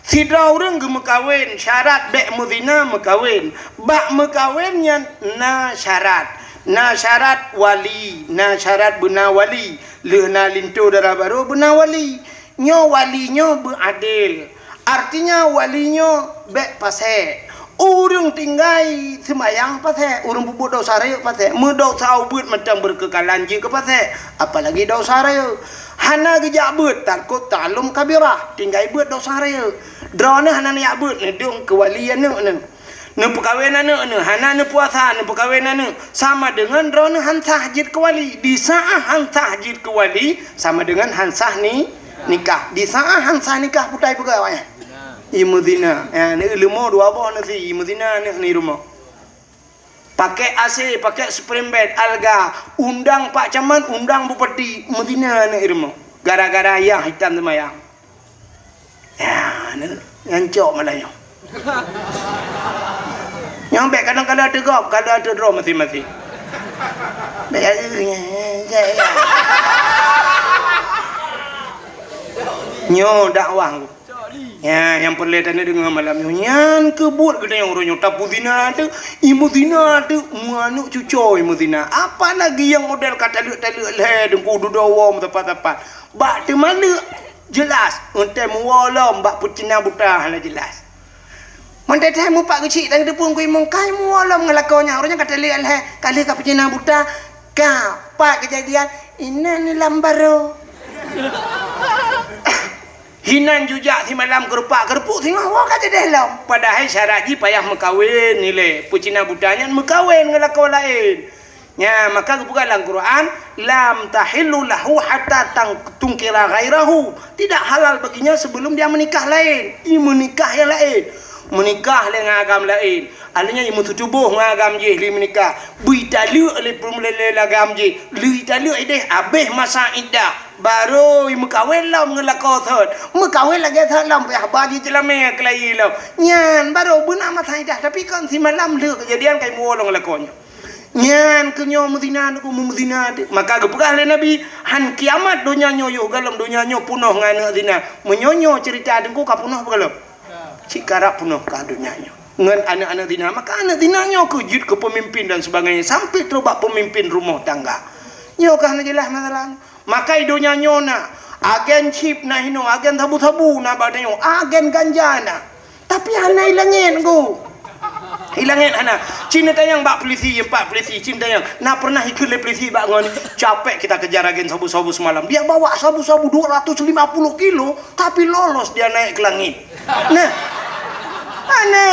Sidroe ureuëng geumeukawen, syarat bék meuzina meukawen. Bak meukawen nyan na syarat. Na syarat wali, na syarat beuna wali. Lheueh na linto dara barô beuna wali. Nyoe wali nyoe beuadil. Artinya wali nyoe bék pasék. Ureuëng tinggai seumayang pasék, ureuëng peubuet desya rayeuk pasék. Meudesya ubeuet mantong beukeukalan jeuet keu pasék, apalagi desya rayeuk. Hana geujak beuet, tarkot ta'allum kabirah, tinggai beuet desya rayeuk. Droeneuh hana neujak beuet, neudong keu wali aneuëk neuh. Neupeukawen aneuëk neuh, hana neupuasa, neupeukawen aneuëk, sama deungon droeneuh han sah jeuet keu wali. Di saát han sah jeuet keu wali, sama deungon han sah ni, nikah. Di saát han sah nikah, peue tapeugah awaknyan? Imeuzina. Ya, neuleumô dua boh nasi, imeuzina aneuëk ni rumoh. Pakai A C, pakai spring bed, alga, undang Pak Camat, undang Bupati, meuzina aneuëk i rumoh. Gara-gara yah hitam seumayang. Ya, ni, nyan cok malah nyoe. Nyang bék kadang-kadang teugop, kadang teudroe maséng-maséng. Bék, nyoe dakwah. Ya, nyang peureulée taneuk deungoe malam nyoe. Nyan keuh buet geutanyoe uroe nyoe. Tapeuzina teuk, imeuzina teuk, meuaneuëk cucoe imeuzina. Apalagi nyang model ka taleuek-taleuek lhée, Teungku, dudoe woe meusapat-sapat. Bak teumaleuek, jeulaih, eunteuk meuwoe lom bak peucina buta hana jeulaih. Mantong teuh mupat geuchik dan geuteupeue kui mungkai meuwoe lom ngon lakoe nyan. Uroe nyan ka taleuek lhée, ka lheueh ka peucina buta, ka pat keujadian, inan lam barô. Hinan jujak simalam keurupak-keurupuek singoh woe ka jadeh lom. Padahai syarat jih payah meukawen ilée. Peucina buta nyan meukawen ngon lakoe laén. Nya, maka geupeugah lam Quran, "Lam tahillu lahu hatta tang-, tangkiha ghairahu." Tidak halal baginya sebelum dia menikah lain. I meunikah nyang laén. Meunikah lé ngon agam laén. Akhirnya i meututuboh ngon agam jih lé meunikah. Beu italeuek lé peureulée lé agam jih. Lé italeuek ideh habéh masa iddah. Barô i meukawen lom ngon lakoe thot. Meukawen lagée thot lom payah ba jih ceulamé keulayi lom. Nyan barô beuna masa iddah, tapi kon simalam le keujadian kai muwoe lom lakoe nyoe. Nyan keuh nyoe meuzina, meuzina. Maka geupeugah lé Nabi, "Han kiamat donya nyoe yoh galom donya nyoe punoh ngon aneuëk zina." Meunyoe nyoe ceurita Teungku ka punoh beugalom. Cit karab punoh ka donya nyoe. Ngon aneuëk-aneuëk zina. Maka aneuëk zina nyoe keuh jeuet keu peumimpin dan sebagainya. Sampai trok bak peumimpin rumoh tangga. Nyoe ka hana jeulaih masalah. Maka i donya nyoe na, agen chip na hinoe, agen sabu-sabu na bak tanyoe, agen ganja na. Tapi hana i langét, Teungku. I langét hana. Cit neutanyong bak polisi, empat polisi, cit neutanyong. Na pernah ikheun lé polisi bak ngon, "Capek kita kejar agen sabu-sabu semalam. Dia bawa sabu-sabu dua ratus lima puluh kilo, tapi lolos dia naik ke langit." Nah. Hana.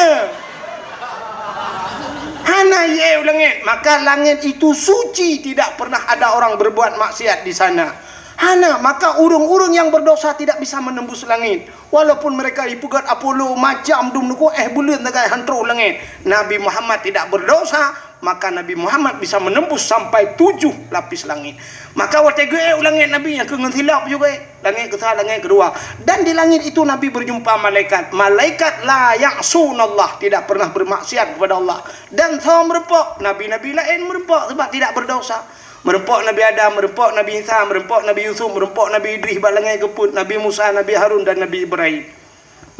Hana ié u langét. Maka langét itu suci, tidak pernah ada orang berbuat maksiat di sana. Hana, maka ureuëng-ureuëng nyang berdosa tidak bisa menembus langit. Walaupun mereka ipeugét Apollo macam dum nuku éh buleuen sagai han trok u langét. Nabi Muhammad tidak berdosa, maka Nabi Muhammad bisa menembus sampai tujuh lapis langit. Maka watée geuék u langét Nabi nyang keu ngon silop juga ék. Langét keusa, langét keudua. Dan di langit itu Nabi berjumpa malaikat. Malaikat la ya'sunallah, tidak pernah bermaksiat kepada Allah. Dan soe meureumpok, nabi-nabi laén meureumpok sebab tidak berdosa. Meureumpok Nabi Adam, meureumpok Nabi Isa, meureumpok Nabi Yusuf, meureumpok Nabi Idris bak langét geupeuet, Nabi Musa, Nabi Harun dan Nabi Ibrahim.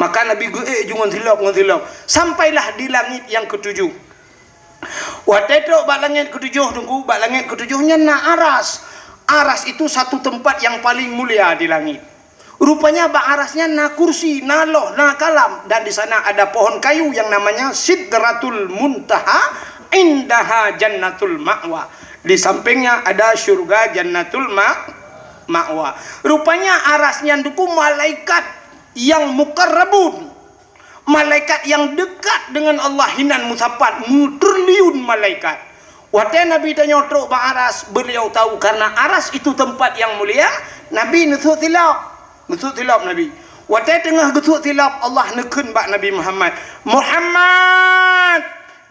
Maka Nabi geuék ju ngon silop, ngon silop. Sampailah di langit yang ketujuh. Watée trok bak langét ketujoh, Teungku, bak langét ketujoh nyan na aras. Aras itu satu tempat yang paling mulia di langit. Rupanya bak aras nyan na kursi, na loh, na kalam, dan di sana ada pohon kayu yang namanya Sidratul Muntaha, indaha Jannatul Ma'wa. Di sampingnya ada syurga Jannatul Ma-, Ma'wa. Rupanya aras nyan Teungku malaikat yang mukarrabun. Malaikat yang dekat dengan Allah hinan meusapat, meutriliun malaikat. Watée Nabi tanyoe trok bak aras, beliau tahu karena aras itu tempat yang mulia, Nabi neusut silop. Neusut silop Nabi. Watée teungoh geusut silop, Allah neukheun bak Nabi Muhammad, "Muhammad,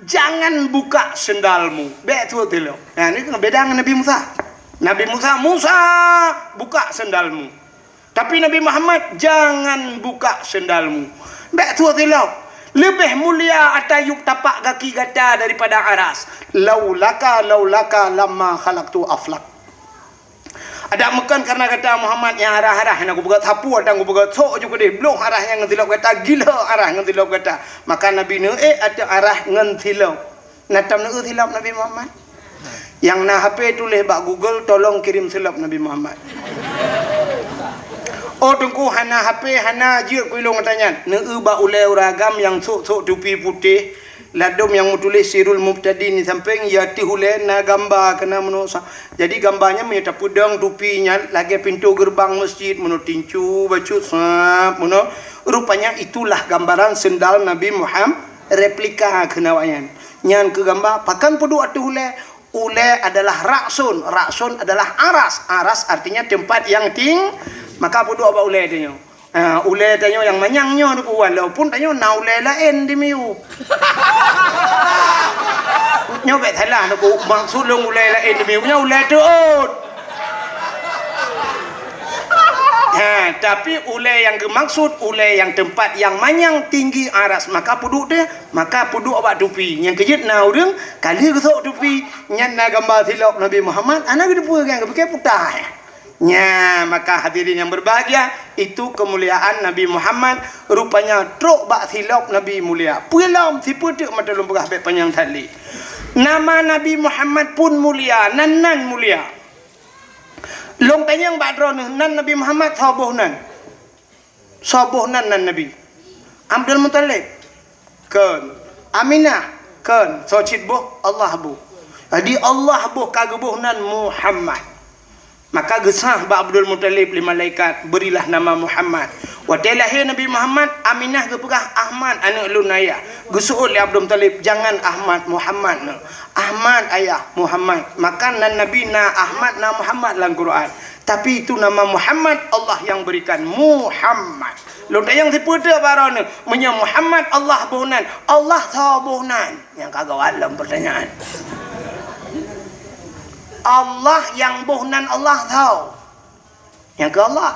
jangan buka sendalmu." Bék sut silop. Nah, ni beda ngon Nabi Musa. Nabi Musa, "Musa, buka sendalmu." Tapi Nabi Muhammad, "Jangan buka sendalmu." Bék sut silop. Leubeh mulia ata yup tapak gaki gata daripada aras. "Laulaka, laulaka lamma khalaqtu aflak." Adak meukon karena gata Muhammad nyang arah-arah nyang kupeugah sapu atang kupeugah sok ju keudeh bloh arah nyang ngon silop gata, gila arah ngon silop gata. Maka Nabi neuék ateueh arah ngon silop. Na tom neuék silop Nabi Muhammad? Nyang na H P tuléh bak Google, "Tolong kirim silop Nabi Muhammad." Oh, Teungku hana H P, hana jeuet keu ilong ata nyan. Neuék bak ulée ureuëng agam nyang sok-sok tupi putéh, ladom nyang meutuléh Sirul Mubtadin di sampéng, ya teuh ulée na gamba keunan meunoe sa-, jadi gamba nyan meunyoe tapeudong tupi nyan lagée pintoe geureubang meuseujid meunoe tincu bacut sab meunoe. Rupanya itulah gambaran seundal Nabi Muhammad, replika keunan awaknyan. Nyan keu gamba, pakon peuduek ateueh ulée? Ulée adalah rakson, rakson adalah aras. Aras artinya tempat yang ting-, maka peuduek bak ulée tanyoe. Ha, ulée tanyoe nyang manyang nyoe Teungku, walaupun tanyoe na ulée laén di miyueb. Nyoe bék salah Teungku, maksud lôn ulée laén di miyueb nyoe ulée teuôt. Ha, tapi ulée nyang geumaksud, ulée nyang tempat nyang manyang tinggi aras, maka peuduek teuh, maka peuduek bak tupi. Nyang keujeuet na ureuëng, ka lheueh geusok tupi, nyan na gamba silop Nabi Muhammad, hana geuteupeue kan, geupike putah. Nya, maka hadirin yang berbahagia, itu kemuliaan Nabi Muhammad, rupanya trok bak silop Nabi mulia. Peue lom, sipeue teuk mata lôn peugah bék panyang that lé. Nama Nabi Muhammad pun mulia, nan-nan mulia. Lôn tanyong bak droeneuh, nan Nabi Muhammad soe boh nan? Soe boh nan, nan Nabi? Abdul Muthalib? Kon. Aminah? Kon. Soe cit boh? Allah boh. Jadi Allah boh ka geuboh nan Muhammad. Maka geusah bak Abdul Muthalib lé malaikat, "Berilah nama Muhammad." Watée lahé Nabi Muhammad, Aminah geupeugah, "Ahmad aneuëk lôn ayah." Geuseuôt lé Abdul Muthalib, "Jangan Ahmad, Muhammad neuh." "Ahmad ayah, Muhammad." Maka nan Nabi na Ahmad, na Muhammad lam Quran. Tapi itu nama Muhammad Allah yang berikan. Muhammad. Lôn tanyong sipeue teuh baroe neuh, meunyoe Muhammad Allah boh nan, Allah soe boh nan? Nyang ka gawat lom pertanyaan. Allah nyang boh nan Allah soe? Nyang keu Allah.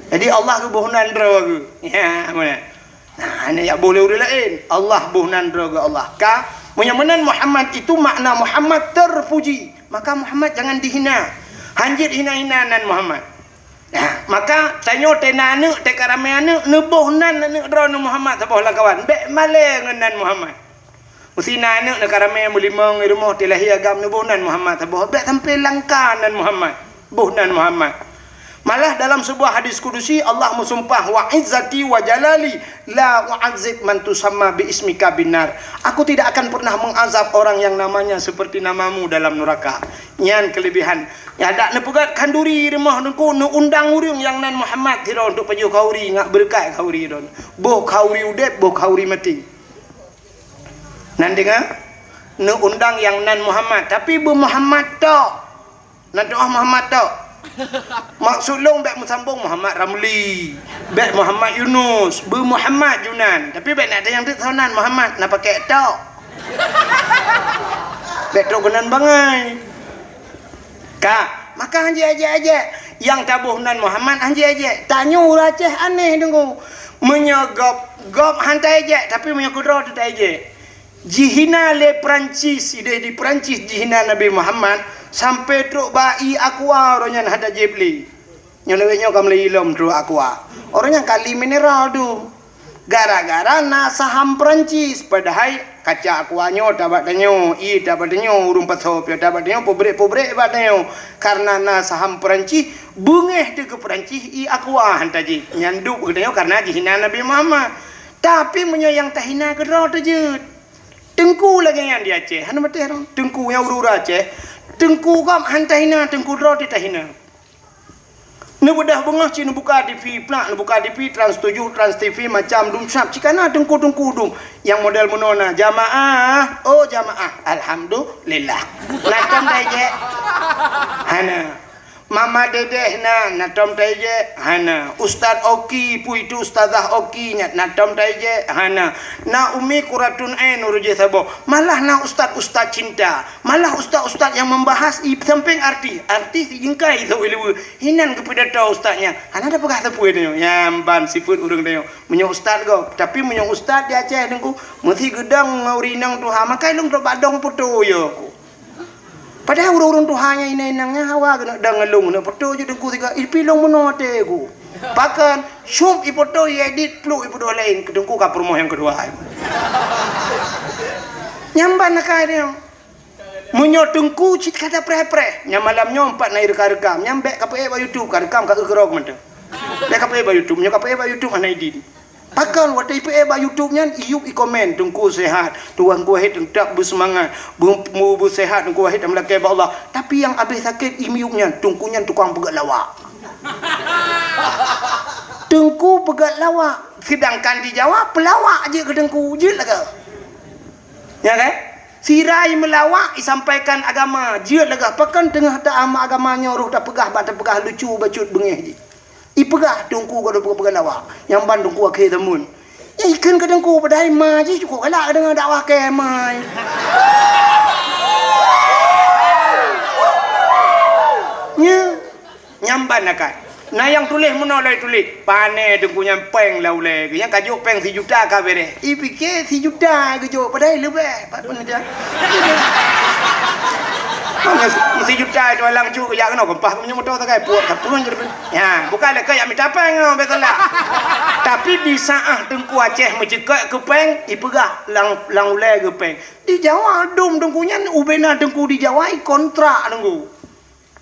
Jadi Allah geuboh nan droe geuh. Ya, meunan. Nah, hana jak boh lé ureuëng laén. Allah boh nan droe geuh Allah. Ka, meunyoe meunan Muhammad itu makna Muhammad terpuji. Maka Muhammad jangan dihina. Hanjeuet hina-hina nan Muhammad. Nah, maka tanyoe teuh na aneuëk, teuh ka ramé aneuëk, neuboh nan aneuëk droeneuh Muhammad saboh lam kawan. Bék malée ngon nan Muhammad. Meusi na aneuëk neuh ka ramé meulimong di rumoh, teuh lahé agam neuboh nan Muhammad saboh. Bék sampoe langka nan Muhammad. Boh nan Muhammad. Malah dalam sebuah hadis kudusi, Allah meusumpah, "Wa izzati wa jalali la u'adzib man tusamma bi ismika binnar." "Aku tidak akan pernah mengazab orang yang namanya seperti namamu dalam neraka." Nyan keulebihan. Nyan dak neupeugét khanduri di rumoh teungku, neuundang ureuëng nyang nan Muhammad sidroe untuk pajoh khanduri, ngat beureukat khanduri droe. Boh khanduri udeb, boh khanduri maté. Nan deungoe, neuundang nyang nan Muhammad, tapi beu Muhammad tok. Nan doá Muhammad tok. Maksud lôn bék meusambông Muhammad Ramli, bék Muhammad Yunus, beu Muhammad Junan. Tapi bék na tanyong teuk soe nan Muhammad, na pakék tok. Bék trok keunan bangai. Ka, maka hanjeuet éjek-éjek. Nyang taboh nan Muhammad hanjeuet éjek. Tanyoe ureuëng Aceh aneh teungku. Meunyoe gob, gob han taéjek, tapi meunyoe keudroe teuh taéjek. Jihina lé Perancis, ideh di Perancis jihina Nabi Muhammad, sampoe trok bak ié Aqua, uroe nyan hana jieb lé. Nyoe lawét nyoe ka meulai lom trok Aqua. Uroe nyan kali mineral tu. Gara-gara na saham Perancis, padahai kaca Aqua nyoe tabak tanyoe, ié tabak tanyoe, ureuëng pasoe piôh tabak tanyoe, peubrek-peubrek bak tanyoe. Karena na saham Perancis, beungéh teuh keu Perancis ié Aqua han tajieb. Nyan duek keu tanyoe karena jihina Nabi Muhammad. Tapi meunyoe nyang tahina keudroe teuh jeuet. Teungku lagée nyan di Aceh, hana maté rong. Teungku nyang ureuëng Aceh, teungku gob han tahina, teungku droe teuh tahina. Neubeudôh beungoh cit neubuka T V, plak neubuka T V, Trans tujuh, Trans T V, macam dum sab, cit kana teungku-teungku dum. Nyang model meunoe na, jamaah, oh jamaah, alhamdulillah. Na tom taéjek? Hana. Mama Dedeh na, na tom taéjek? Hana. Ustaz Oki, peue itu Ustazah Oki nyan, na tom taéjek? Hana. Na Umi Quratun Ain ureuëng jih saboh. Malah na ustaz-ustaz cinta. Malah ustaz-ustaz nyang membahas i sampéng artis. Artis i jingkai sôk i luweue. Hinan geupidato ustaz nyan. Hana tapeugah sapeue nyoe. Nyan ban sifeuet ureuëng tanyoe. Meunyoe ustaz gob. Tapi meunyoe ustaz di Aceh teungku, meusi geudong ngon ureuëng inong tuha. Makai lôn trok bak dong poto yo ku. Padahai ureuëng-ureuëng tuha nyan inong-inong nyan hawa keuneuk dong ngon lôn, keuneuk poto jeuet teungku sigoe. Ipi lôn meunoe até ku. Pakon, syup ipoto, iédit, pluk ipeuduek laén, keu teungku ka peurumoh nyang keudua. Nyan ban akai nyoe. Meunyoe teungku cit ka tapreh-preh, nyan malam nyoe pat na irekam-rekam, nyan bék kapeuék bak YouTube, karekam ka eu keurok mantong. Bék kapeuék bak YouTube, meunyoe kapeuék bak YouTube hana idin. Pakon watée ipeuék bak YouTube nyan, iyup ikomen, "Teungku sehat, Teungku Wahid teutap beuseumangat, beu-, beu-, beuseuhat, Teungku Wahid dan meulakée bak Allah." Tapi nyang abéh sakét imiyup nyan, teungku nyan tukang peugét lawak. Teungku peugét lawak, sedangkan di Jawa peulawak jeuet keu teungku, jeuet lagée. Ya kan? Sira i meulawak isampaikan agama, jeuet lagée pakon teungoh ta-, agama nyoe roh tapeugah bak tapeugah lucu bacut beungéh jih. Ipeugah teungku ka peugah lawak, nyang ban teungku akhé teumon. Ya ikheun keu teungku padahai ma jih cukôp galak deungoe dakwah kée ma. Nya. Nyang ban akai. Na nyang tuléh meunoe lagée tuléh, "Pané teungku nyan péng lam ulée geuh, nyang ka jok péng sijuta ka béréh." Ipike sijuta geujok, padahai leubeh pat peuneujak. Meusijuta itu alang cuk jak keunoe keumpah meunyoe moto sagai puet ka pun jadi. Ya, bukan lé keu jak mita péng nyoe beutôi lah. Tapi di saat teungku Aceh meuceukeuk keu péng, ipeugah lam, lam ulée geuh péng. Di Jawa dum teungku nyan ubena teungku di Jawa i kontrak teungku.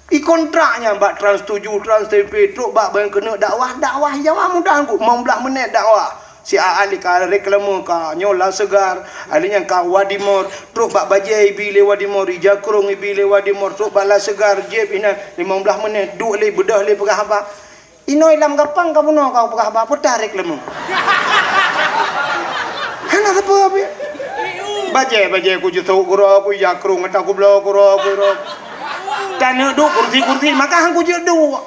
Ikontrak nyan bak Trans tujuh, Trans T V, trok bak ban keuneuk dakwah, dakwah Jawa mudah ngku, limong blaih menit dakwah. Si A Ali ka reklame ka nyoe La Segar, Ali nyan ka Wadimor, trok bak bajée ibi lé Wadimor, ija krong ibi lé Wadimor, trok bak La Segar, jép inan limong blaih menit, duek lé, beudôh lé peugah haba. Inoe lam gapang ka bunoe ka peugah haba, peue tarék leumeuh. Hana sapeue pih. Bajée-bajée kujeusok keudroe, kujakrong ata kubloe keudroe, keudroe. Taneuk duek kursi-kursi, maka han kujeuet duek.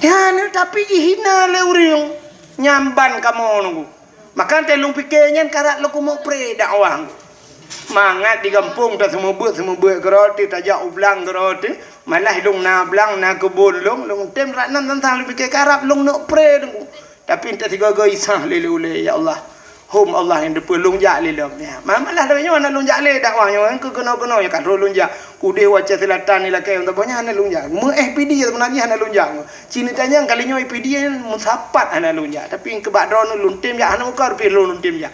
Ya, tapi jihina lé ureuëng. Nyan ban kamoe nunggu. Maka teuh lôn pike nyan karab lôn keumeuk pré dakwah. Mangat di gampông taseumeubeuet-seumeubeuet keudroe teuh, tajak u blang keudroe teuh, malah lôn na blang, na keubon lôn, lôn tem rat nan tantang lôn pike karab lôn neuk pré nunggu. Tapi entah sigoe-goe isah lé ulée, "Ya Allah, hom Allah nyang teupeue lôn jak lé lom." Ya, ma-, malah lagée nyoe hana lôn jak lé dakwah nyoe, keu keunoe-keunoe nyang ka troh lôn jak. Udeh u Aceh Selatan ni lakée, untuk boh nyan hana lôn jak. Meu-éh P D sebenarnya hana lôn jak. Cina tanyong kali nyoe P D meusapat hana lôn jak. Tapi keubak droeneuh lôn tem jak, hana muka rupie lôn, lôn tem jak.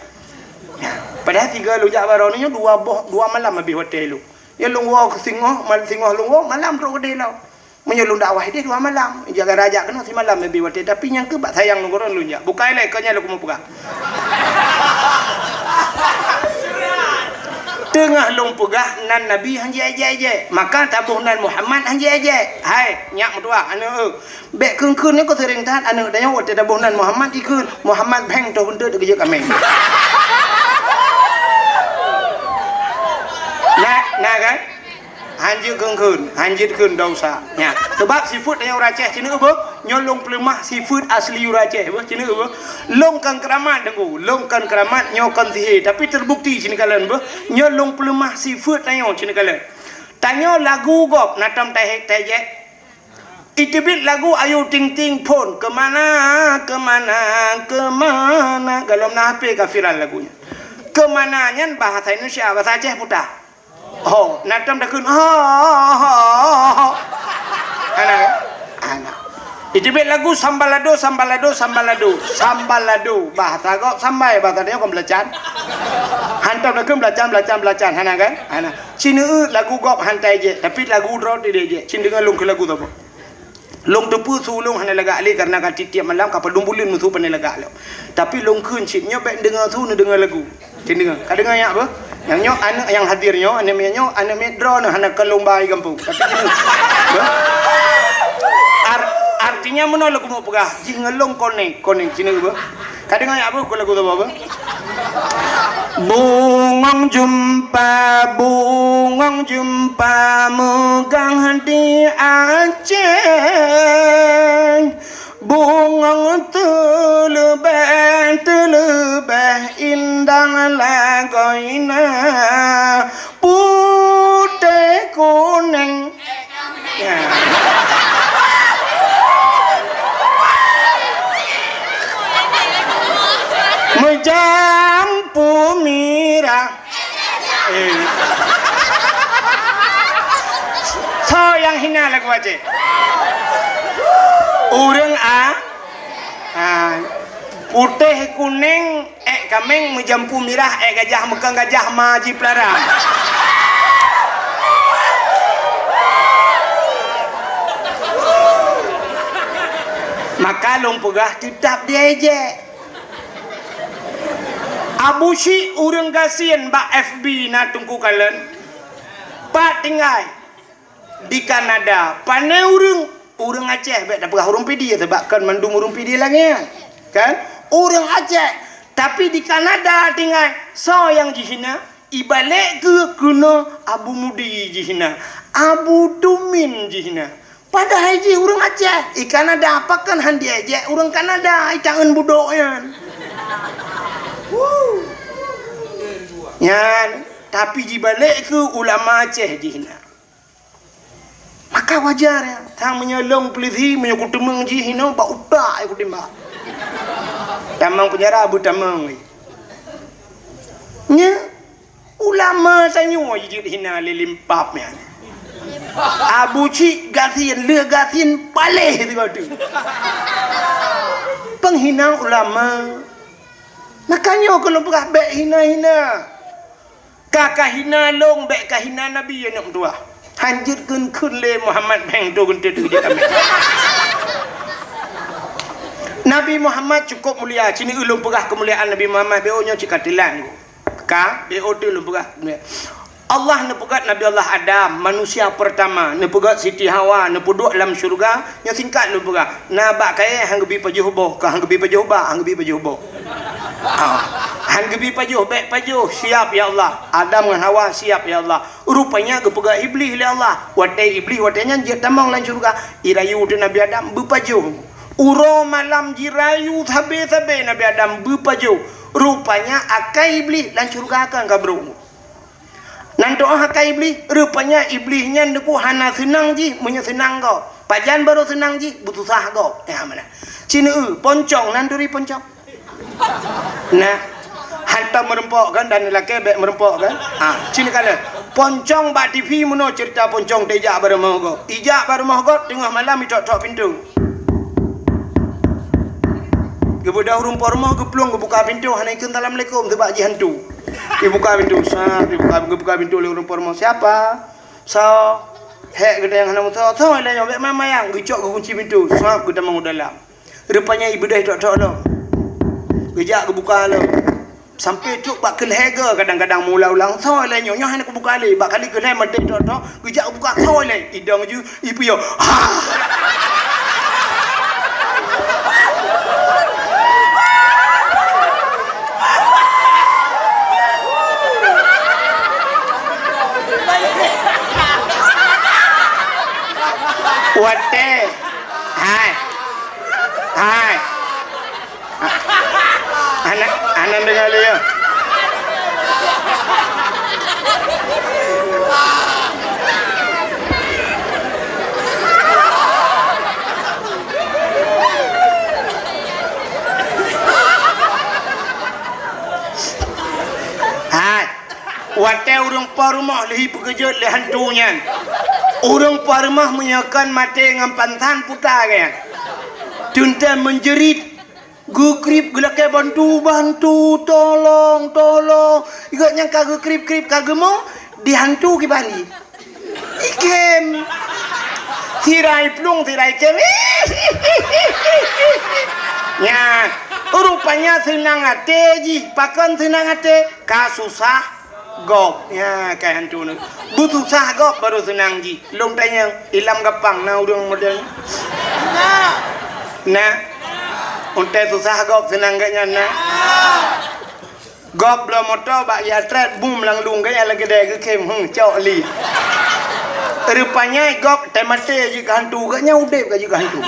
Padahai sigoe lôn jak bak droeneuh nyoe dua boh, dua malam habéh watée lôn. Ya lôn woe keu singoh, mal-, singoh lôn woe, malam trok keudeh lom. Meunyoe lôn dakwah ideh dua malam, jaga rajak keunoe simalam habéh watée. Tapi nyang keuh bak sayang lôn goron lôn jak. Bukai lé, keu nyan lôn keumeung peugah. Teungoh lôn peugah nan Nabi han jiék-ék, maka taboh nan Muhammad han jiék-ék. Hai, nyak meutuah, aneuk eu. Bék kheun-kheun nyoe keu seuréng that aneuk tanyoe watée taboh nan Muhammad jikheun, "Muhammad bheng toh keunteuet keu jeuet kameng." Na, na kan? Han jeuet kheun-kheun, han jeuet kheun dosa. Nya, sebab sifeuet tanyoe ureuëng Aceh, ceuneuk beuh, nyoe lôn peuleumah sifeuet asli ureuëng Aceh beuh, ceuneuk beuh. Lôn kon keuramat deungoe, lôn kon keuramat, nyoe kon sihé, tapi terbukti ceuneuk kalon beuh, nyoe lôn peuleumah sifeuet tanyoe ceuneuk kalon. Tanyoe lagu gob na tom tahék tajek. Iteubiet lagu Ayu Ting Ting phon, "Keumana, keumana, keumana." Golom na H P ka viral lagu nyan. Keumana nyan bahasa Indonesia, bahasa Aceh puta. Ho, na tom takheun, ho, ho, ho, ho. Hana, hana. Iteubiet lagu Sambalado, Sambalado, Sambalado. Sambalado, bahasa gob sambai, bahasa tanyoe kon beulacan. Han tom takheun beulacan, beulacan, beulacan. Hana kan? Hana. Ceuneuk lagu gob han tajek, tapi lagu droe teuh jijek. Cit deungoe lôn keu lagu saboh. Lôn teupeue su lôn hana lagak lé, kareuna ka tiep-tiep malam ka padum buleuen meusu pandai lagak lom. Tapi lôn kheun cit, nyoe bék deungoe su, neudeungoe lagu. Cit deungoe. Ka deungoe nyak beuh? Nyang nyoe aneuk nyang hadir nyoe, aneuk miet nyoe, aneuk miet droeneuh hana ka lôn ba i gampông. Tapi cit deungoe. Beuh? Ar-, artinya meunoe lôn keumeung peugah, jih ngon lôn konek, konek cit deungoe beuh. Ka deungoe nyak beuh, keu lagu saboh beuh? Bungong jeumpa, bungong jeumpa meugang di Aceh. Bungong teuleubeh-teuleubeh indah lagoina, putéh kuneng. Ya. Meujampu mirah. Eh. Soe nyang hina lagu Aceh? Ureuëng a, a, putéh kuneng. Ék kameng meujampu mirah, ék gajah meukang gajah ma jipeulara. Maka lôn peugah teutab diejek. Abu Syik ureuëng gasien bak F B na Teungku Kalon. Pat tinggai? Di Kanada, pane ureuëng, ureuëng Aceh, bék tapeugah ureuëng Pidie, sabab kon mandum ureuëng Pidie lagée nyan. Kan? Ureuëng Aceh, tapi di Kanada tinggai, soe nyang jihina? Ibalek keu keunoe Abu Mudi jihina, Abu Tumin jihina. Padahai jih ureuëng Aceh, i Kanada pakon han diejek ureuëng Kanada, i tangeun budok nyan. Nyan, tapi jibalek keu ulama Aceh jihina. Maka wajar ya, sang meunyoe lôn peulisi, meunyoe kuteumeung jih inoe bak utak ya kutimbak. Tamong peunjara beutamong. Nya, ulama tanyoe jijeuet hina lé limpab nyan. Abu Cik gasien, lheueh gasien paléh sigoe teuk. Peunghina ulama. Maka nyoe keu lôn peugah bék hina-hina. Ka kahina lôn, bék kahina Nabi, aneuk meutuwah. Hanjeuet kheun-kheun lé Muhammad, béng tu geunteut keu jeuet amé. Nabi Muhammad cukup mulia, cini ulôn peugah keumuliaan Nabi Muhammad, B O nyoe cit ka teulat. Ka, B O tu ulôn peugah keumuliaan. Allah neupeugét Nabi Allah Adam, manusia pertama, neupeugét Siti Hawa, neupeuduek lam syeuruga, nyoe singkat lôn peugah. Na bak kayée han geubi pajoh boh, ka han geubi pajoh bak, han geubi pajoh boh. Ha. Han geubi pajoh, bék pajoh, siap ya Allah. Adam ngon Hawa siap ya Allah. Rupanya geupeugét Iblih lé Allah. Watée Iblih watée nyan jeuet tamong lam syeuruga, irayu teuh Nabi Adam beupajoh. Uroe malam jirayu sabe-sabe Nabi Adam beupajoh. Rupanya akai Iblih lam syeuruga kan ka brok. Nan doá akai Iblih, rupanya Iblih nyan deungon hana seunang jih meunyoe seunang gob. Pajan barô seunang jih, beususah gob. Ya, mana? Cina, poncong, nan turi poncong. Nah, hantom meureumpok kan, dan lakée bék meureumpok kan? Ha, cina kala. Poncong bak T V meunoe ceurita poncong teuh ijak bak rumoh gob. Ijak bak rumoh gob, teungoh malam itok-tok pintoe. Geubeudôh ureuëng po rumoh geuplueng geubuka pintoe hana ikheun assalamualaikum, seubab jih hantu. Ibuka pintoe, sat, ibuka, geubuka pintoe lé ureuëng po rumoh. Siapa? Soe? Hék geutanyoe hana musoe. Soe lé nyoe bék mayang-mayang, geucok geukunci pintoe, sat, geutamong u dalam. Rupanya ibeudôh tok-tok lom. Geujak geubuka lom. Sampai trok bak keulhée goe kadang-kadang meuulang-ulang, "Soe lé nyoe, nyoe hana kubuka lé." Bak kali keulhée maté tok-tok, geujak buka, "Soe lé?" Idong ju, ipiôh. Ha! Watée. Hai. Hai. Hana, hana deungoe lé, ya. Hai. Watée ureuëng po rumoh lheueh peukeujot lé hantu nyan. Ureuëng po rumoh meunyoe kon maté ngon pansan puta geuh nyan. Teuntée meunjerit. Geukrieb geulakée bantu, bantu, tolong, tolong. Gobnyan ka geukrieb-krieb ka geumo, di hantu kiban jih. Ikhém. Sirai plueng, sirai khém. Nyan, rupanya seunang até jih. Pakon seunang até? Ka susah. Gob. Nya, kai hantu nyoe. Beususah gob baru seunang jih. Lôn tanyong, ilam gampang na ureuëng model nyoe? Na. Untée susah gob seunang gobnyan na. Gob bloe moto bak ya trét bum lam lueng gobnyan lagée dai geukhém, hmm, cok li. Rupanya gob teumaté jih keu hantu, gobnyan udeb ka jih keu hantu.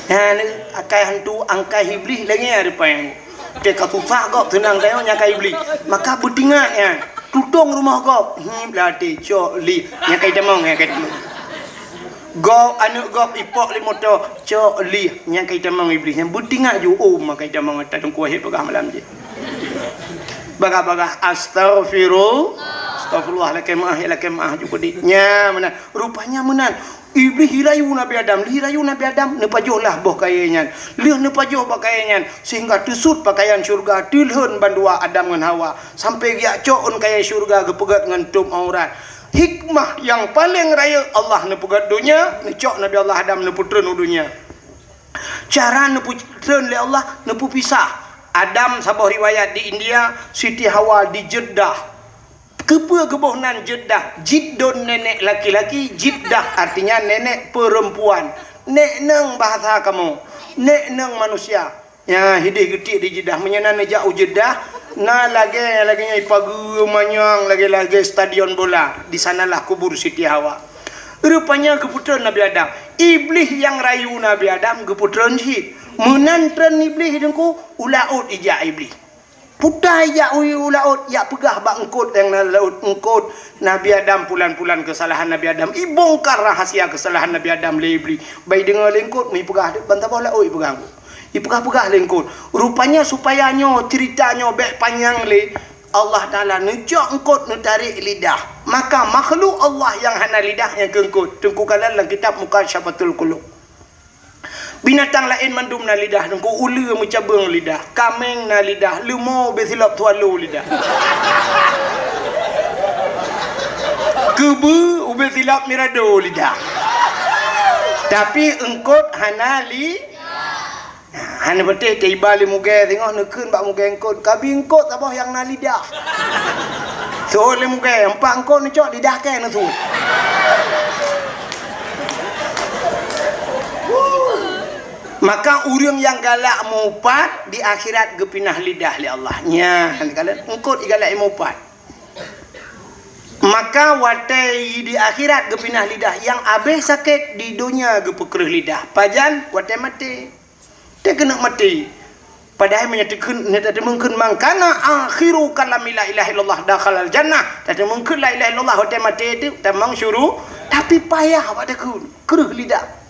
Nah, ni akai hantu, angkai Iblih lagée nyan rupanya. Teuka susah gob seunang tanyoe nyang ka Iblih. Maka beutingat nyan. Tutong rumoh gob. Hi, blah até, cok li. Nyang ka itamong, nyang ka itamong. Gob, aneuëk gob, ipok lé moto. Cok li. Nyang ka itamong Iblih. Nyang beutingat ju, oh, maka itamong ata teungku wahé peugah malam jih. Bagah-bagah, astaghfirullah. Astaghfirullah, lakée meuáh, ya lakée meuáh ju peudi. Nya, mana? Rupanya meunan. Iblih irayu Nabi Adam, lheueh irayu Nabi Adam, neupajoh lah boh kayée nyan. Lheueh neupajoh boh kayée nyan, sehingga teusut pakaian syeuruga, teulhon bandua Adam ngon Hawa, sampai geujak cok ôn kayée syeuruga geupeugét ngon tôb aurat. Hikmah nyang paleng rayeuk Allah neupeugét donya, neucok Nabi Allah Adam neupeutreun u donya. Cara neupeutreun lé Allah, neupeupisah. Adam saboh riwayat di India, Siti Hawa di Jeddah. Keupeue geuboh nan Jeddah? Jiddun nenek laki-laki, Jiddah artinya nenek perempuan. Nek neng bahasa kamoe, nek neng manusia. Nya hideh geutiek di Jeddah. Meunyoe na neujak u Jeddah, na lagée, lagée nyan ipageue manyang lagée-lagée stadion bola. Di sanalah kubur Siti Hawa. Rupanya geupeutreun Nabi Adam. Iblih nyang rayu Nabi Adam geupeutreun cit. Meunan treun Iblih teungku, u laôt ijak Iblih. Puta ijak u, u laôt, ijak peugah bak eungkôt nyang na laôt, "Eungkôt, Nabi Adam pulan-pulan keusalahan Nabi Adam. Ibongkar rahasia keusalahan Nabi Adam lé Iblih." Bai deungoe lé eungkôt, meuipeugah deuek ban saboh laôt ipeugah eungkôt. Ipeugah-peugah lé eungkôt. Rupanya supaya nyoe ceurita nyoe bék panyang lé, Allah Taala neucok eungkôt neutarek lidah. Maka makhluk Allah nyang hana lidah nyang keu eungkôt. Teungku kalon lam kitab Mukasyafatul Qulub. Binatang laén mandum na lidah, teungku, uleue meucabeueng lidah, kaméng na lidah, leumo ubé silop swallow lidah. Keubeue ubé silop mirado lidah. Tapi eungkôt hana li-, Hana patéh teuiba lé mugée singoh neukheun bak mugée eungkôt, "Kabi eungkôt saboh nyang na lidah." Seuôt lé mugée, "Empat eungkôt neucok lidah kée neusuet." Maka ureuëng nyang galak mupat di akhirat geupinah lidah lé Allah. Nyan, kalon eungkôt igalak mupat. Maka watée di akhirat geupinah lidah, nyang abéh sakét di donya geupeukreuh lidah. Pajan? Watée maté. Teukeunong maté. Padahai meunyoe takheun, nyoe tateumeung kheun, "Man kana akhiru kalami la ilaha illallah dakhalal jannah." Tateumeung kheun la ilaha illallah watée maté teuh tamong syuru, tapi payah awak takheun, kreuh lidah.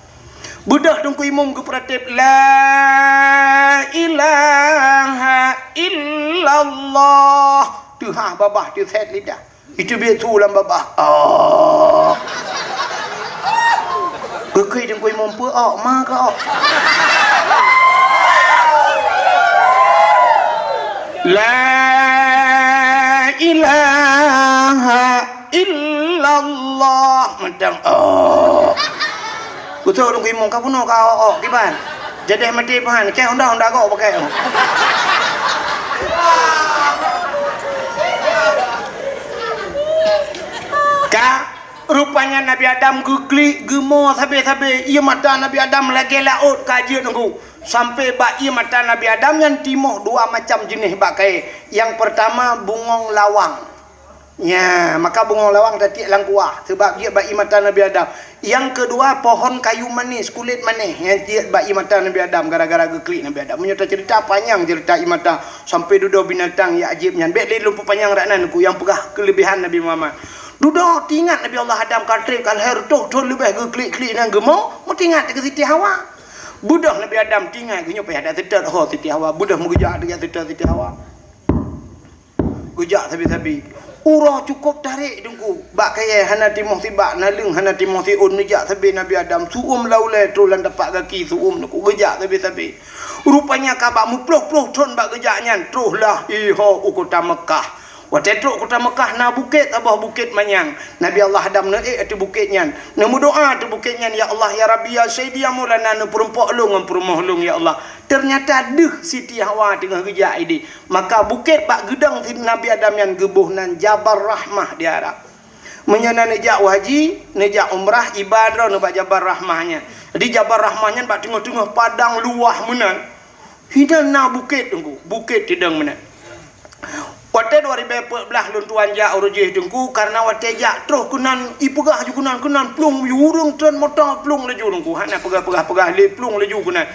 Beudôh Teungku Imum geupeuratéb, "La ilaha illallah." Teuhah babah teusét lidah. Itu biet su lam babah. Oh. Geukheun Teungku Imum, "Peue ôk, ma ka ôk?" "La ilaha illallah." Mantong. Oh. Kutôk Teungku Imum, "Ka bunoe ka ôk-ôk kiban? Jadeh maté pahan, kée honda-honda gok pakai." Ka, rupanya Nabi Adam geuklik, geumo sabe-sabe. Ié mata Nabi Adam lagée laôt ka jeuet nunggu. Sampai bak ié mata Nabi Adam nyan timoh dua macam jeuneh bak kayée. Nyang peurtama bungong lawang. Nya, maka bungong lawang tatiek lam kuah, sabab jeuet bak ié mata Nabi Adam. Nyang keudua, pohon kayu manis, kulét manéh, nyang jeuet bak ié mata Nabi Adam gara-gara geuklik Nabi Adam. Meunyoe taceurita panyang ceurita ié mata, sampai dudoe binatang nyang ajaéb nyan. Bék lé lôn peupanyang rak nan ku nyang peugah keuleubehan Nabi Muhammad. Dudoe teuingat Nabi Allah Adam ka treb ka lhée reutôh thon leubeh geuklik-klik nyan geumo, meuteuingat keu Siti Hawa. Beudôh Nabi Adam teuingat, geunyoe payah that seutôt ho Siti Hawa. Beudôh meugeujak teuingat seutôt Siti Hawa. Geujak sabe-sabe. Uroe cukôp tarek Teungku. Bak kayée hana timoh sibak, naleueng hana timoh siôn, neujak sabe Nabi Adam. Su'uem lam ulée troh lam tapak gaki su'uem Teungku. Geujak sabe-sabe. Rupanya ka bak meuploh-ploh thon bak geujak nyan, troh lah iho u kota Meukah. Watée trok kota Meukah na bukét saboh bukét manyang. Nabi Allah Adam neuék ateueh bukét nyan. Neumeudoá ateueh bukét nyan, "Ya Allah, ya Rabbi, ya Sayyidi, ya Maulana, neupeurumpok lôn ngon peurumoh lôn, ya Allah." Teunyata deuh Siti Hawa teungoh geujak idéh. Maka bukét bak geudong Nabi Adam nyan geuboh nan Jabal Rahmah di Arab. Meunyoe na neujak u haji, neujak umrah, iba droeneuh bak Jabal Rahmah nyan. Jadi Jabal Rahmah nyan bak teungoh-teungoh padang luwah meunan. Hinan na bukét Teungku, bukét teudong meunan. Watée dua ribée peuet blaih lôn tuan jak uroe jih Teungku, kareuna watée jak troh keunan, ipeugah ju keunan, keunan plueng, ureuëng tron moto plueng laju Teungku, hana peugah-peugah-peugah lé plueng laju keunan.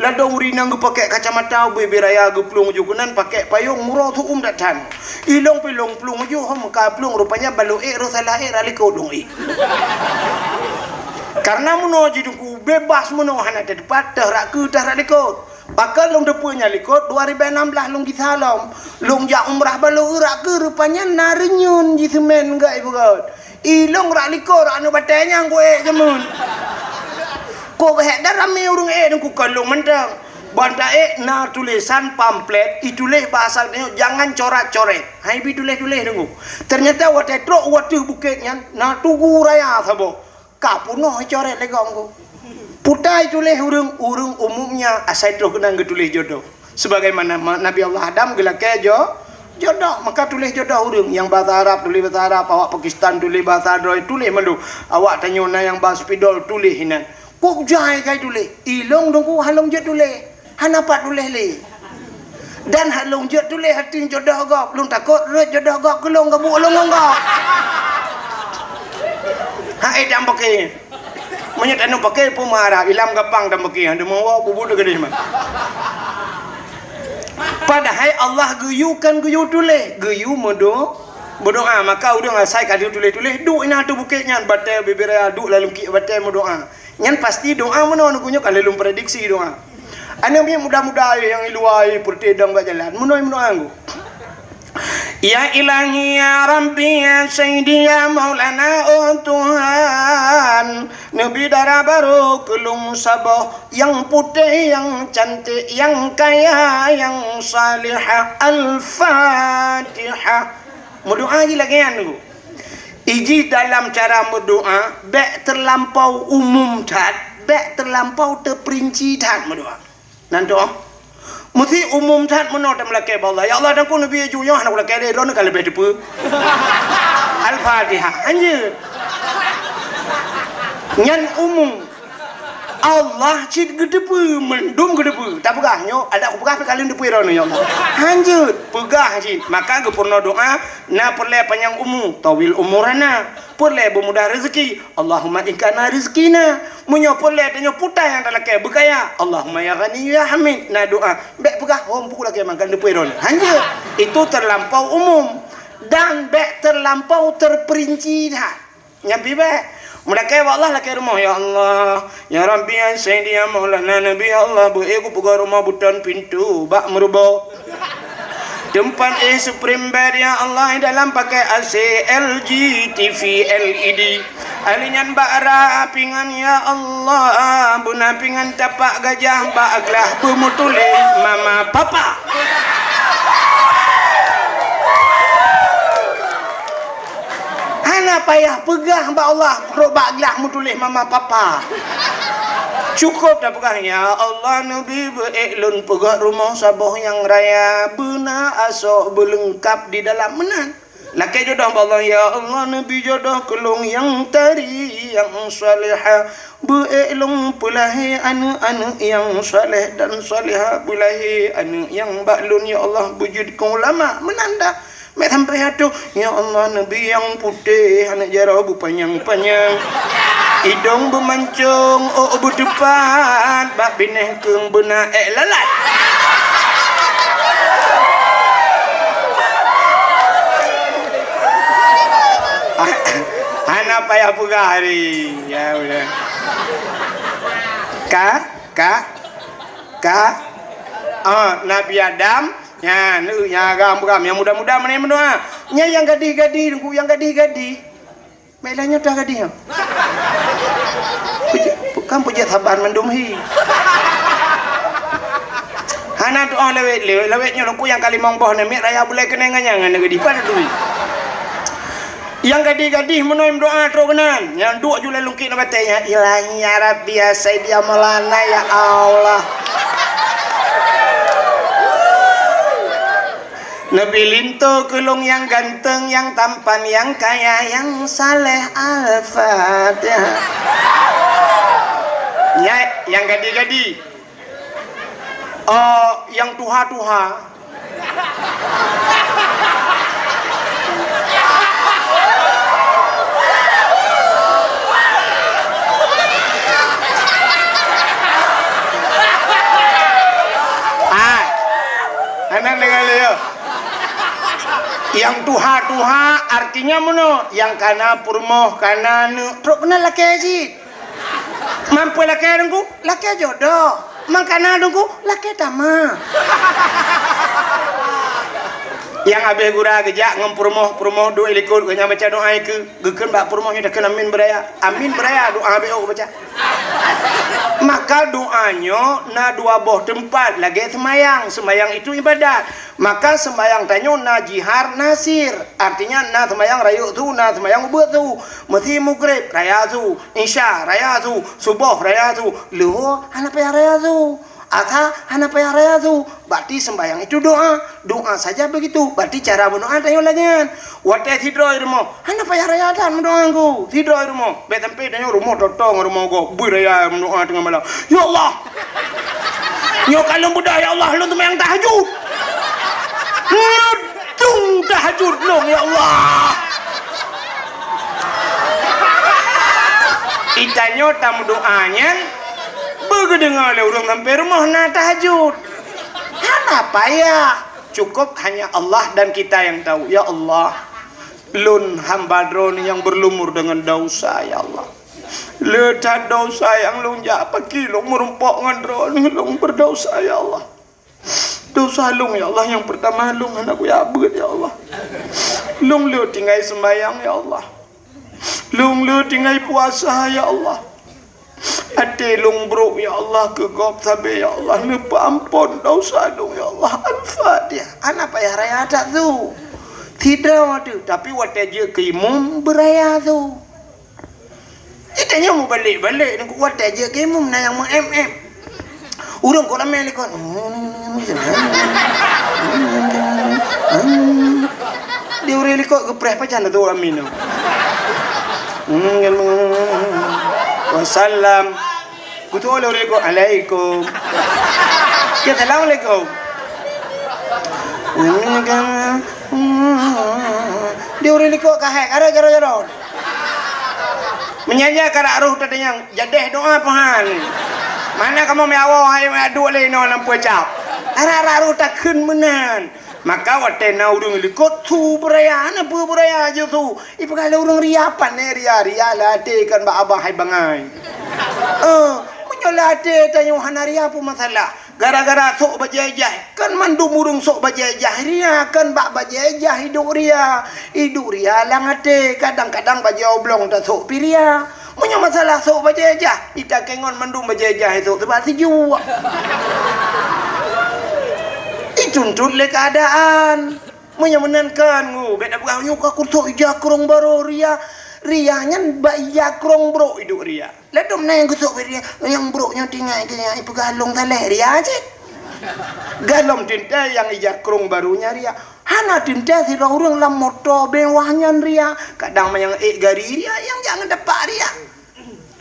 Ladôm ureuëng inong geupakék kacamata, ubé-bé raya geuplueng ju keunan, pakék payong, uroe su'uem that-that. Ilong pi lôn plueng ju, hom ka plueng, rupanya balo ék, roh salah ék, rak likot lôn ék. Kareuna meunoe jih Teungku, bebas meunoe hana teupat, teuh rak keue, teuh rak likot. Pakon lôn teupeue nyan likot, dua ribée nam blaih lôn gisa lom. Lôn jak umrah balo rak keue, rupanya na reunyeun jiseumén gét beugét. Ilong rak likot, rak aneuk batée nyang ku ék jameun. Kok hék dan ramé ureuëng ék Teungku, kon lôn mantong. Ban taék na tulésan pamflet, ituléh bahasa Indonesia, "Jangan corat-coret." Hai bi tuléh-tuléh Teungku. Teunyata watée trok u ateueh bukét nyan, na tugu raya saboh. Ka peunoh icoret lé gob Teungku. Putai tuléh ureuëng, ureuëng umumnya asai troh keunan geutuléh jodoh. Sebagaimana ma-, Nabi Allah Adam geulakée jo-, jodoh, maka tuléh jodoh ureuëng. Nyang bahasa Arab tuléh bahasa Arab, awak Pakistan tuléh bahasa droe, tuléh mandum. Awak tanyoe na nyang ba spidol tuléh inan. Kok jai kai tuléh? Ilong Teungku halong jeuet tuléh. Hana pat tuléh lé. Dan halong jeuet tuléh ateueh jodoh gob. Lôn takot rot jodoh gob keu lôn gabuk lôn ngon gob. Hai dam paké. Meunyoe tanyoe paké peue meuharap, ilam gapang dan beuki, hana meuwoe bubut geude mah. Padahai Allah geuyue kan geuyue tuléh, geuyue meudo-, meudoá. Maka ureuëng asai ka lheueh tuléh-tuléh, duek inan ateueh bukét nyan, batée bibiraya duek lam lungkiek batée meudoá. Nyan pasti doá meunoe Teungku nyoe ka lheueh lôn prediksi doá. Aneuk miet muda-muda nyang i luwa, i peureute dong bak jalan, meunoe meudoá Teungku. Ya Ilahi, ya Rabbi, ya Sayyidi, ya Maulana, oh Tuhan, neubi dara barô keu lôn saboh, nyang putéh, nyang cantik, nyang kaya, nyang salihah. Al-Fatihah. Meudoá jih lagée nyan Teungku. Ijih dalam cara meudoá, bék teulampau umum that, bék teulampau teuperinci that meudoá. Nan tu, oh. Meusti umum that meunoe tameulakée bak Allah. Ya Allah, dan ku Nabi aju nyoe hana kulakée lé, droeneuh ka leubeh teupeu. Al-Fatihah. Hanjeuet. Nyan umum. Allah cit geuteupeue, mandum geuteupeue. Tapeugah nyoe, adak kupeugah pih ka lheueh teupeu droeneuh, ya Allah. Hanjeuet, peugah cit. Maka geupeurunoe doa, na peureulée panyang umu, tawil umurana. Peureulée beumudah rezeki, Allahumma in kana rizqina. Meunyoe peureulée tanyoe putai nyang talakée beukaya, Allahumma ya Ghani ya Hamid. Na doa, bék peugah hom pukul lakée mangkan leupui droeneuh. Hanjeuet. Itu terlampau umum dan bék terlampau terperinci that. Nyan pih bék. Meulakée bak Allah lakée rumoh, ya Allah, ya Rabbi, ya Sayyidi, ya Maulana Nabi, ya Allah, beu ék kupeugah rumoh beuton pintoe bak meurubo. Teumpat éh Supreme Bed, ya Allah, dalam pakai A C, L G, T V, L E D. Ahli nyan bak ra pingan, ya Allah, beuna pingan tapak gajah bak glah beumeutuléh mama papa. Hana payah peugah bak Allah, trok bak glah meutuléh mama papa. Cukup tapeugah, ya Allah, neubi beu ék lôn peugah rumoh saboh nyang raya, beuna asoe beuleungkab di dalam meunan. Lakée jodoh bak Allah, ya Allah, neubi jodoh keu lôn nyang tari, nyang salehah. Beu ék lôn peulahé aneuëk-aneuëk nyang saleh dan salehah, beulahé aneuëk nyang bak lôn, ya Allah, beujeuet keu ulama. Meunan dah. Meusampé ateueh, ya Allah, neubi nyang putéh, aneuëk jaroe beupanyang-panyang. Idong beumancong, ôk beuteupat, bak binéh keueng beuna ék lalat. Hana payah peugah hari. Ya, udah. Ka, ka, ka. Ah, Nabi Adam, nyan, nyan agam-agam, nyang muda-muda meunan meudoa. Nyan nyang gadih-gadih, Teungku, nyang gadih-gadih. Mek lagée nyoe dah gadih nyoe. Peujeuet, kan peujeuet saban mandum hi. Hana tuoh lawét, lawét, lawét nyoe Teungku nyang ka limong boh namiet raya bulai keunong ngon nyang hana gadih. Pada tui. Nyang gadih-gadih meunoe meudoa trok keunan. Nyang duek ju lam lungkit na batée nyan. Ilahi ya Rabbi ya Sayyidi ya Maulana ya Allah. Neubi linto keu lôn nyang ganteng, nyang tampan, nyang kaya, nyang saleh. Al-Fatihah. Nyan nyang gadih-gadih. Oh, nyang tuha-tuha. Ah, hana deungoe lé, yo. Nyang tuha-tuha artinya meunoe, nyang kana peurumoh, kana aneuëk, trok keunan lakée cit. Mampu lakée Teungku, lakée jodoh. Mangkana Teungku, lakée tamah. Nyang habéh gura geujak ngon peurumoh, peurumoh duek likot, geuhnyan baca doa ikeue, geukheun bak peurumoh nyoe takheun amin beuraya. Amin beuraya, doa habéh ôk baca. Maka doa nyoe na dua boh teumpat lagée seumayang. Seumayang itu ibadat. Maka seumayang tanyoe na jihar, na sir. Artinya na seumayang rayeuk su, na seumayang ubeuet su. Meusi mugreb, raya su. Isya, raya su. Suboh, raya su. Luhô, hana payah raya su. Asa, hana payah raya su. Berarti sembahyang itu doa. Doa saja begitu. Berarti cara berdoa tanyoe lagée nyan. Watée sidroe rumoh, hana payah raya that meudoa ngon sidroe rumoh. Bék sampoe tanyoe rumoh totong rumoh gob. Bui raya meudoa teungoh malam. Ya Allah. Nyoe ka lôn beudôh, ya Allah, lôn seumayang tahajud. Nyoe dung tahajud lôn, ya Allah. Itanyoe tameudoa nyan beugeudeungoe lé ureuëng sampoe rumoh na tahajud. Hana payah. Cukup hanya Allah dan kita yang tahu. Ya Allah, lôn hamba Droeneuh nyang berlumur dengan dosa, ya Allah. Le that dosa nyang lôn jak paki lôn meurumpok ngon Droeneuh, lôn berdosa, ya Allah. Dosa lôn, ya Allah, nyang pertama lôn hana kujak beuet, ya Allah. Lôn le tinggai sembahyang, ya Allah. Lôn le tinggai puasa, ya Allah. Até lôn brok, ya Allah, keu gob sabe, ya Allah, neupeuampon dosa lôn, ya Allah. Al-Fatihah. Hana payah raya that su. Sidroe teuh, tapi watée jeuet keu imum beuraya su. Itanyoe mubalek-balek, watée jeuet keu imum na nyang meu-em-em. Ureuëng kok ramé likot. Di ureuëng likot geupreh pajan tu amin tu. Wasallam. Kutu oleh ureuëng likot, "Alaikum." Ya, "Assalamualaikum." Di ureuëng likot kahek, ada jaro-jaro. Meunyan nyan karak roh teudeungoe, jadeh doa pahan. Mana kamoe meuawoe hai meuaduk lé inoe lam peucap. Arak-arak roh takheun meunan. Maka watée na ureuëng likot su beuraya, na peue beuraya jih su. Ipeugah lé ureuëng ria, pane ria, ria lam até kan bak abah hai bangai. Eh, meunyoe lam até tanyoe hana ria peue masalah. Gara-gara sôk bajée jah, kan mandum ureuëng sôk bajée jah ria, kan bak bajée jah iduek ria. Iduek ria lam até, kadang-kadang bajée oblong tasôk pih ria. Meunyoe masalah sôk bajée jah, itakée ngon mandum bajée jah sôk teuba sijuek. Ituntot lé keuadaan. Meunyoe meunan kan, ngu, bék na peugah, "Nyoe ka kusôk ija krong barô ria." Ria nyan bak ija krong brok iduek ria. Ladôm na nyang geusôk bak ria, nyang brok nyoe tinggai keu nyan, ipeugah lôn saleh ria cit. Galom teuntée nyang ija krong barô nyan ria. Hana teuntée sidroe ureuëng lam moto mewah nyan ria. Kadang manyang ék gari ria, nyang jak ngon tapak ria.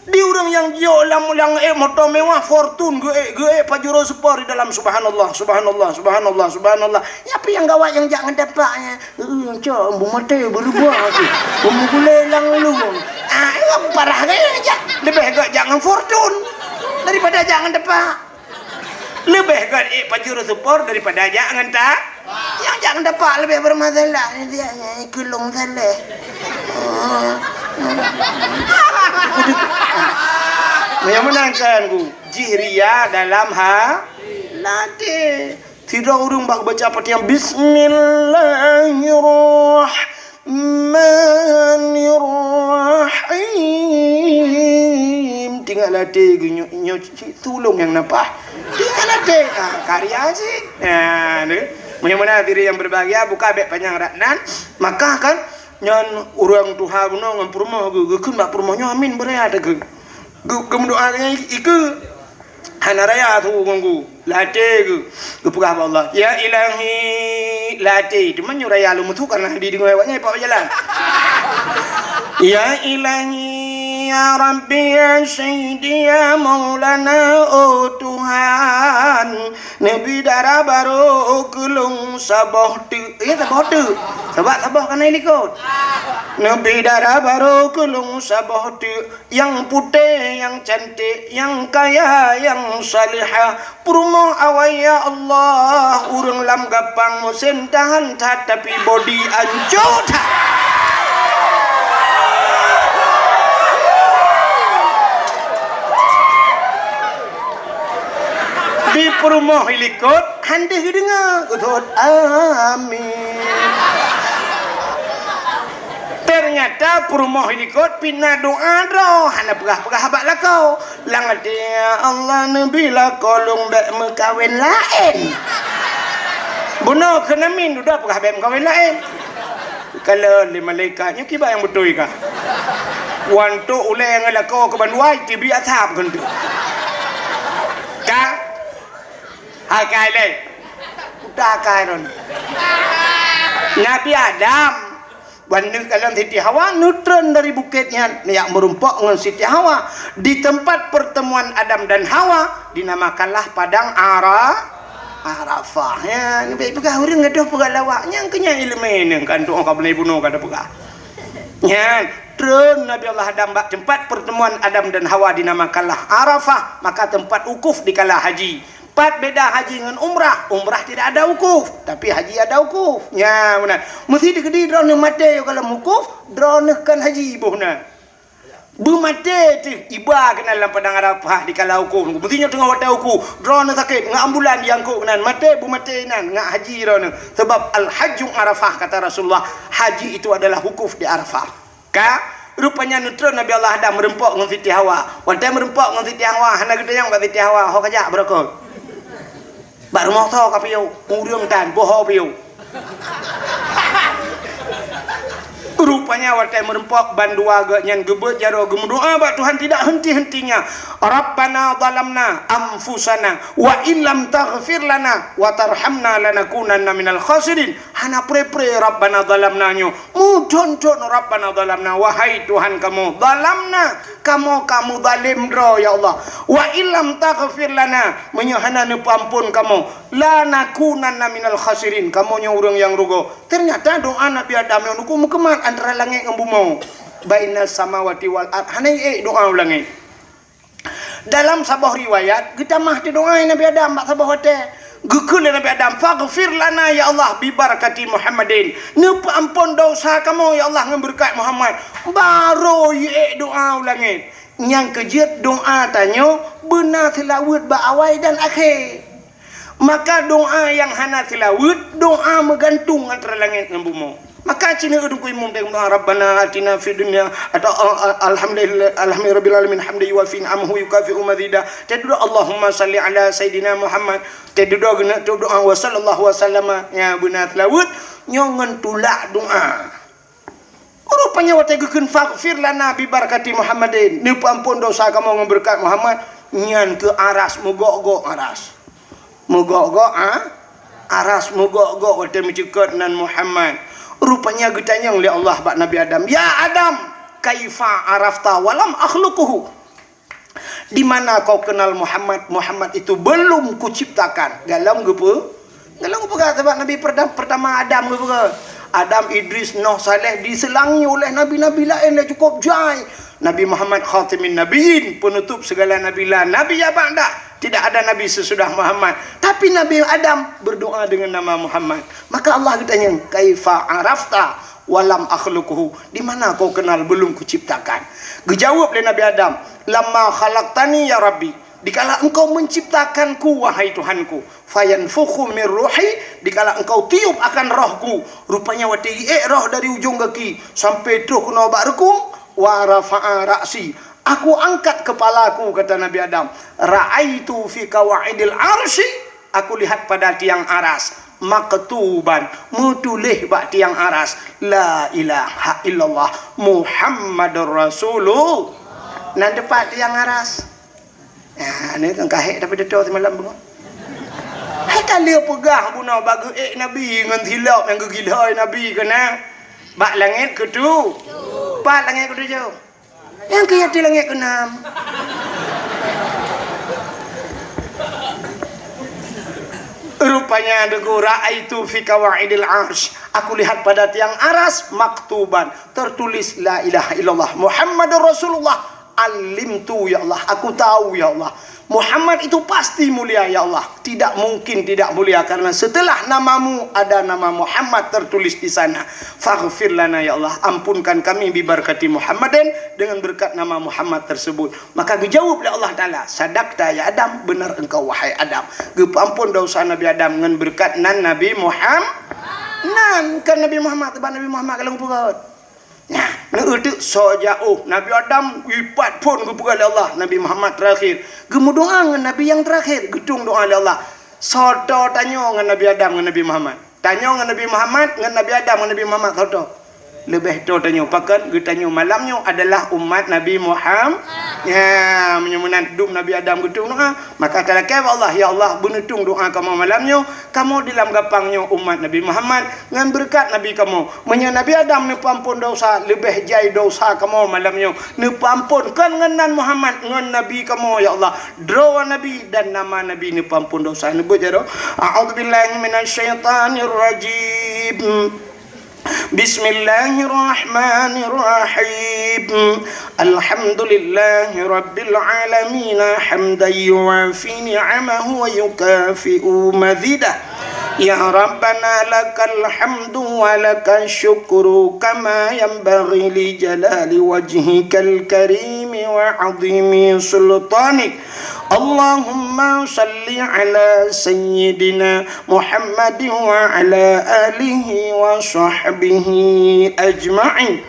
Di ureuëng nyang jok lam, lam ék moto mewah, Fortuner geuék, geuék Pajero Sport di dalam, subhanallah, subhanallah, subhanallah, subhanallah. Nyan pih nyang gawat nyang jak ngon tapak nyan. Eh, cok, beumaté beureuba tu. Beumugulé lam luwang. Ah, eh, parah gaya jak. Leubeh gét jak ngon Fortuner daripada jak ngon tapak. Leubeh gét ék Pajero Sport daripada jak ngon ta-, nyang jak ngon tapak leubeh beureumasalah. Dia nyan keulong saleh. Oh. Meunyoe meunan kan, Bu, jih ria dalam ha-, até. Sidroe ureuëng bak baca Fatihah, "Bismillahirrahmanirrahim." Tinggai lam até geuh nyoe, nyoe cit tulông nyang napah. Tinggai lam até. Ah, karya cit. Ah, tu. Meunyoe meunan hadirin yang berbahagia, buka bék panyang rot nan. Maka kan, nyan ureuëng tuha bunoe ngon peurumoh geuh, geukheun bak peurumoh nyoe amin beuraya takheun. Geu-, geumeudoa nyan ikeue. Hana raya su ngon geuh. Lam até geuh. Geupeugah bak Allah, "Ya Ilahi," lam até. Teuma nyoe raya lôn meusu karena dideungoe awaknyan ipok jalan. "Ya Ilahi, ya Rabbi, ya Sayyidi, ya Maulana, oh Tuhan, neubi dara barô keu lôn saboh teuk." Ya, saboh teuk. Sabab saboh ka na i likot. "Neubi dara barô keu lôn saboh teuk." Nyang putéh, nyang cantik, nyang kaya, nyang salihah. Peurumoh awai, ya Allah, ureuëng lam gapang musém tahan that, tapi bodi ancô that. Di peurumoh i likot, han deuh geudeungoe, geuthot, "Amin." Teunyata peurumoh i likot pih na doa droe, hana peugah-peugah bak lakoe. Lam até, "Ya Allah, neubi lakoe lôn bék meukawen laén." Bunoe keunan min dudoe peugah bék meukawen laén. Kalon lé malaikat, nyoe kiban nyang beutôi kah? Wan tok ulée ngon lakoe keu bandua, teubiet asab keu nteuk. Ka? Hai kai lé. Udah kai ron. Nabi Adam Ban neuk kalon Siti Hawa neutreun dari bukét nyan, neujak meurumpok ngon Siti Hawa. Di tempat pertemuan Adam dan Hawa dinamakanlah Padang Ara-, Arafah. Ya, neubi peugah ureuëng gadoh peugah lawak. Nyang keu nyan iéleumé neuh, kan tu'oh ka beunai bunoe ka tapeugah. Nyan, treun Nabi Allah Adam bak tempat pertemuan Adam dan Hawa dinamakanlah Arafah, maka tempat wukuf dikala haji. Pat beda haji ngon umrah. Umrah tidak ada wukuf, tapi haji ada wukuf. Nya, meunan. Meusi dikeudi droeneuh maté yoh ka lom wukuf, droeneuh kon haji boh na. Beumaté teuh iba keunan lam Padang Arafah dikala wukuf. Meusi nyoe teungoh watée wukuf, droeneuh sakét, ngon ambulan diangkot keunan, maté beumaté inan, ngon haji droeneuh. Sebab Al-Hajju Arafah, kata Rasulullah, haji itu adalah wukuf di Arafah. Ka, rupanya neutreun Nabi Allah Adam meurumpok ngon Siti Hawa. Watée meurumpok ngon Siti Hawa, hana geutanyong bak Siti Hawa, "Ho kajak beurokok? Bak rumoh soe kapiôh? Ureuëng tan, boh ho piôh?" Rupanya watée meureumpok bandua geuh nyan geubeuet jaroe geumeudoá bak Tuhan tidak henti-hentinya, "Rabbana zalamna anfusana wa illam taghfir lana wa tarhamna lanakunanna minal khasirin." Hana pre-pre Rabbana zalamna nyoe, mudon-don Rabbana zalamna, wahai Tuhan kamoe, zalamna, kamoe ka muzalem droe ya Allah. "Wa illam taghfir lana," meunyoe hana neupeuampon kamoe, "lanakunanna minal khasirin," kamoe nyoe ureuëng nyang rugoe. Teunyata doá Nabi Adam nyoe nuku meukeumat antara langét ngon bumoe. Baina samawati wal ard, hana ék doá u langét. Dalam saboh riwayat, geutamah teudoá Nabi Adam bak saboh watée. Geukheun lé Nabi Adam, "Faghfir lana ya Allah bi barakati Muhammadin." Neupeuampon dosa kamoe ya Allah ngon beureukat Muhammad. Barô ék doá u langét. Nyang keujeuet doá tanyoe beuna seulaweuet bak awai dan akhé. Maka doá nyang hana seulaweuet, doá meugantung antara langét ngon bumoe. Maka cina udung kui mum teng doa, "Rabbana atina fid dunya," atau, eh, eh, "Alhamdulillah, alhamdulillahirabbil alamin, hamdan yuwafi ni'amahu yukafi'u mazida." Teududoe, "Allahumma salli ala sayyidina Muhammad." Teududoe geuneuk doa, "Wa sallallahu wa sallama," ya beuna seulaweuet, nyoe ngon tulak doa. Rupanya watée geukheun, "Faghfir lana bi barakati Muhammadin," neupeuampon dosa kamoe ngon beureukat Muhammad, nyan keu aras meugok-gok aras. Meugok-gok, ha? Aras meugok-gok watée meucukot nan Muhammad. Rupanya geutanyong lé Allah bak Nabi Adam, "Ya Adam, kaifa arafta walam akhluquhu?" Di mana kau kenal Muhammad? Muhammad itu belum kuciptakan. Galom geupeu-, galom geupeugah sabab Nabi perda-, pertama Adam geupeugah. Adam, Idris, Noh, Saleh diseulangi oleh nabi-nabi laén lé cukup jai. Nabi Muhammad khatimin nabiyyin, penutup segala nabi, la nabiyya ba'dah. Tidak ada nabi sesudah Muhammad. Tapi Nabi Adam berdoa dengan nama Muhammad. Maka Allah geutanyong, "Kaifa arafta walam akhluquhu?" Di mana kau kenal belum kuciptakan? Geujaweueb lé Nabi Adam, "Lamma khalaqtani ya Rabbi," dikala Engkau menciptakanku, wahai Tuhanku, "fayanfukhu min ruhi," dikala Engkau tiup akan rohku, rupanya watée ék roh dari ujong gaki sampai troh keunoe bak reukung, "wa rafa'a ra'si," aku angkat kepalaku, kata Nabi Adam, "ra'aitu fi qawaidil arsy," aku lihat pada tiang aras, maktuban, meutuléh bak tiang aras, "La ilaha illallah Muhammadur Rasulullah." Nan teumpat tiang aras. Nah, ni kan kahek tapi deto semalam bangun. Hai ka lheueh peugah bunoe bak geuék Nabi ngon silop nyang geugilhôi Nabi keunan. Bak langét keutu-, pat langét keutujoh? Nyang keu ateueh langét keunam. Rupanya deungon, "Ra'aitu fi qawaidil arsy." Aku lihat pada tiang aras maktuban, tertulis, "La ilaha illallah Muhammadur Rasulullah." Alimtu, ya Allah, aku tahu, ya Allah. Muhammad itu pasti mulia, ya Allah. Tidak mungkin tidak mulia, karena setelah namamu ada nama Muhammad tertulis di sana. "Faghfir lana, ya Allah, ampunkan kami bi barakati Muhammadin," dengan berkat nama Muhammad tersebut. Maka geujaweueb lé Allah Taala, "Sadaqta ya Adam, benar engkau wahai Adam." Geupeuampon dosa Nabi Adam ngon berkat nan Nabi Muhammad. Nan kan Nabi Muhammad, teuma Nabi Muhammad ka lôn peugah. Nah, neueuteuk soe jaoh. Nabi Adam ipat phon geupeugah lé Allah, Nabi Muhammad terakhir. Geumeudoa ngon Nabi nyang terakhir, geutueng doa lé Allah. Soe toe tanyoe ngon Nabi Adam ngon Nabi Muhammad? Tanyoe ngon Nabi Muhammad, ngon Nabi Adam ngon Nabi Muhammad soe toe? Leubeh toe tanyoe. Pakon? Geutanyoe malam nyoe adalah umat Nabi Muhammad. Ya, meunyoe meunan dum Nabi Adam geutueng doa, maka talakée bak Allah, "Ya Allah, beuneutueng doa kamoe malam nyoe, kamoe di lam gapang nyoe umat Nabi Muhammad, ngon beureukat Nabi kamoe." Meunyoe Nabi Adam neupeuampon dosa, leubeh jai dosa kamoe malam nyoe neupeuampon, kon ngon nan Muhammad, ngon Nabi kamoe, ya Allah. Droe Nabi dan nama Nabi neupeuampon dosa. Neubeuet jaroe, "A'udzubillahi minasyaitonirrajim. Bismillahirrahmanirrahim. Alhamdulillahi rabbil alamin, hamdan yuwafi ni'amahu wa yukafi'u mazidah. Ya Rabbana, lakal hamdu wa lakash syukru, kama yanbaghi li jalali wajhikal karimi wa azimi sultanik. Allahumma salli ala sayyidina Muhammadin wa ala alihi wa sahbihi ajma'in."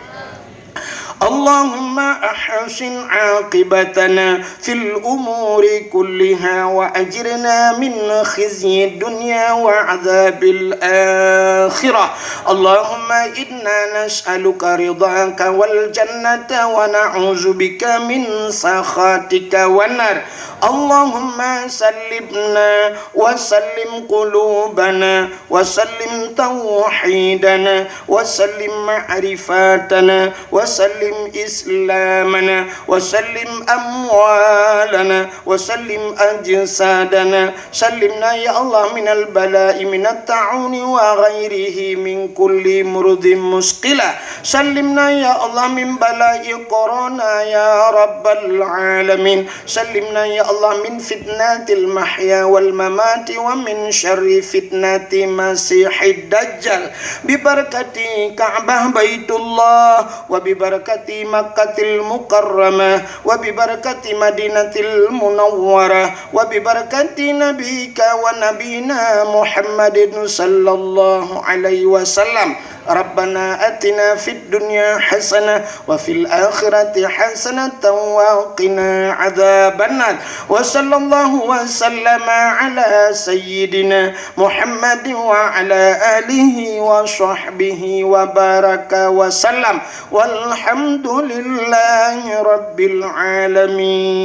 اللهم أحسن عاقبتنا في الأمور كلها وأجرنا من خزي الدنيا وعذاب الآخرة. اللهم إنا نسألك رضاك والجنة ونعوذ بك من سخطك والنار. اللهم سلمنا وسلم قلوبنا وسلم توحيدنا وسلم معرفتنا وسلم إسلامنا وسلم أموالنا وسلم أجسادنا. سلمنا يا الله من البلاء من الطاعون وغيره من كل مرض مثقلا. سلمنا يا الله من بلاء كورونا يا رب العالمين. سلمنا يا الله من فتنة المحيا والممات ومن شر فتنة مسيح الدجال، ببركة كعبة بيت الله وببركة مكة المكرمة وببركة مدينة المنورة وببركة نبيك ونبينا محمد صلى الله عليه وسلم. ربنا آتنا في الدنيا حسنة وفي الآخرة حسنة وقنا عذاب النار. وصلى الله وسلم على سيدنا محمد وعلى آله وصحبه وبارك وسلم. والحمد لله رب العالمين.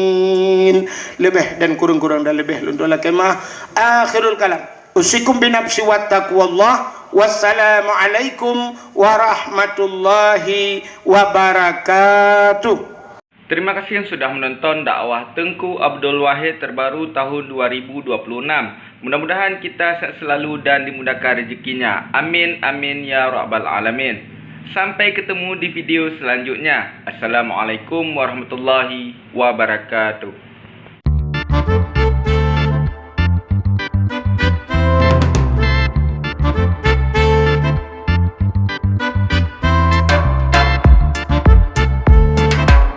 Leubeh dan kureueng-kureueng dan leubeh lôn tuan lakée meu'ah. Akhirul kalam. Usikum binafsi wa taqwallah. Wassalamualaikum warahmatullahi wabarakatuh. Terima kasih yang sudah menonton dakwah Teungku Abdul Wahid terbaru tahun dua ribu dua puluh enam. Mudah-mudahan kita sehat selalu dan dimudahkan rezekinya. Amin, amin, ya rabbal alamin. Sampai ketemu di video selanjutnya. Assalamualaikum warahmatullahi wabarakatuh.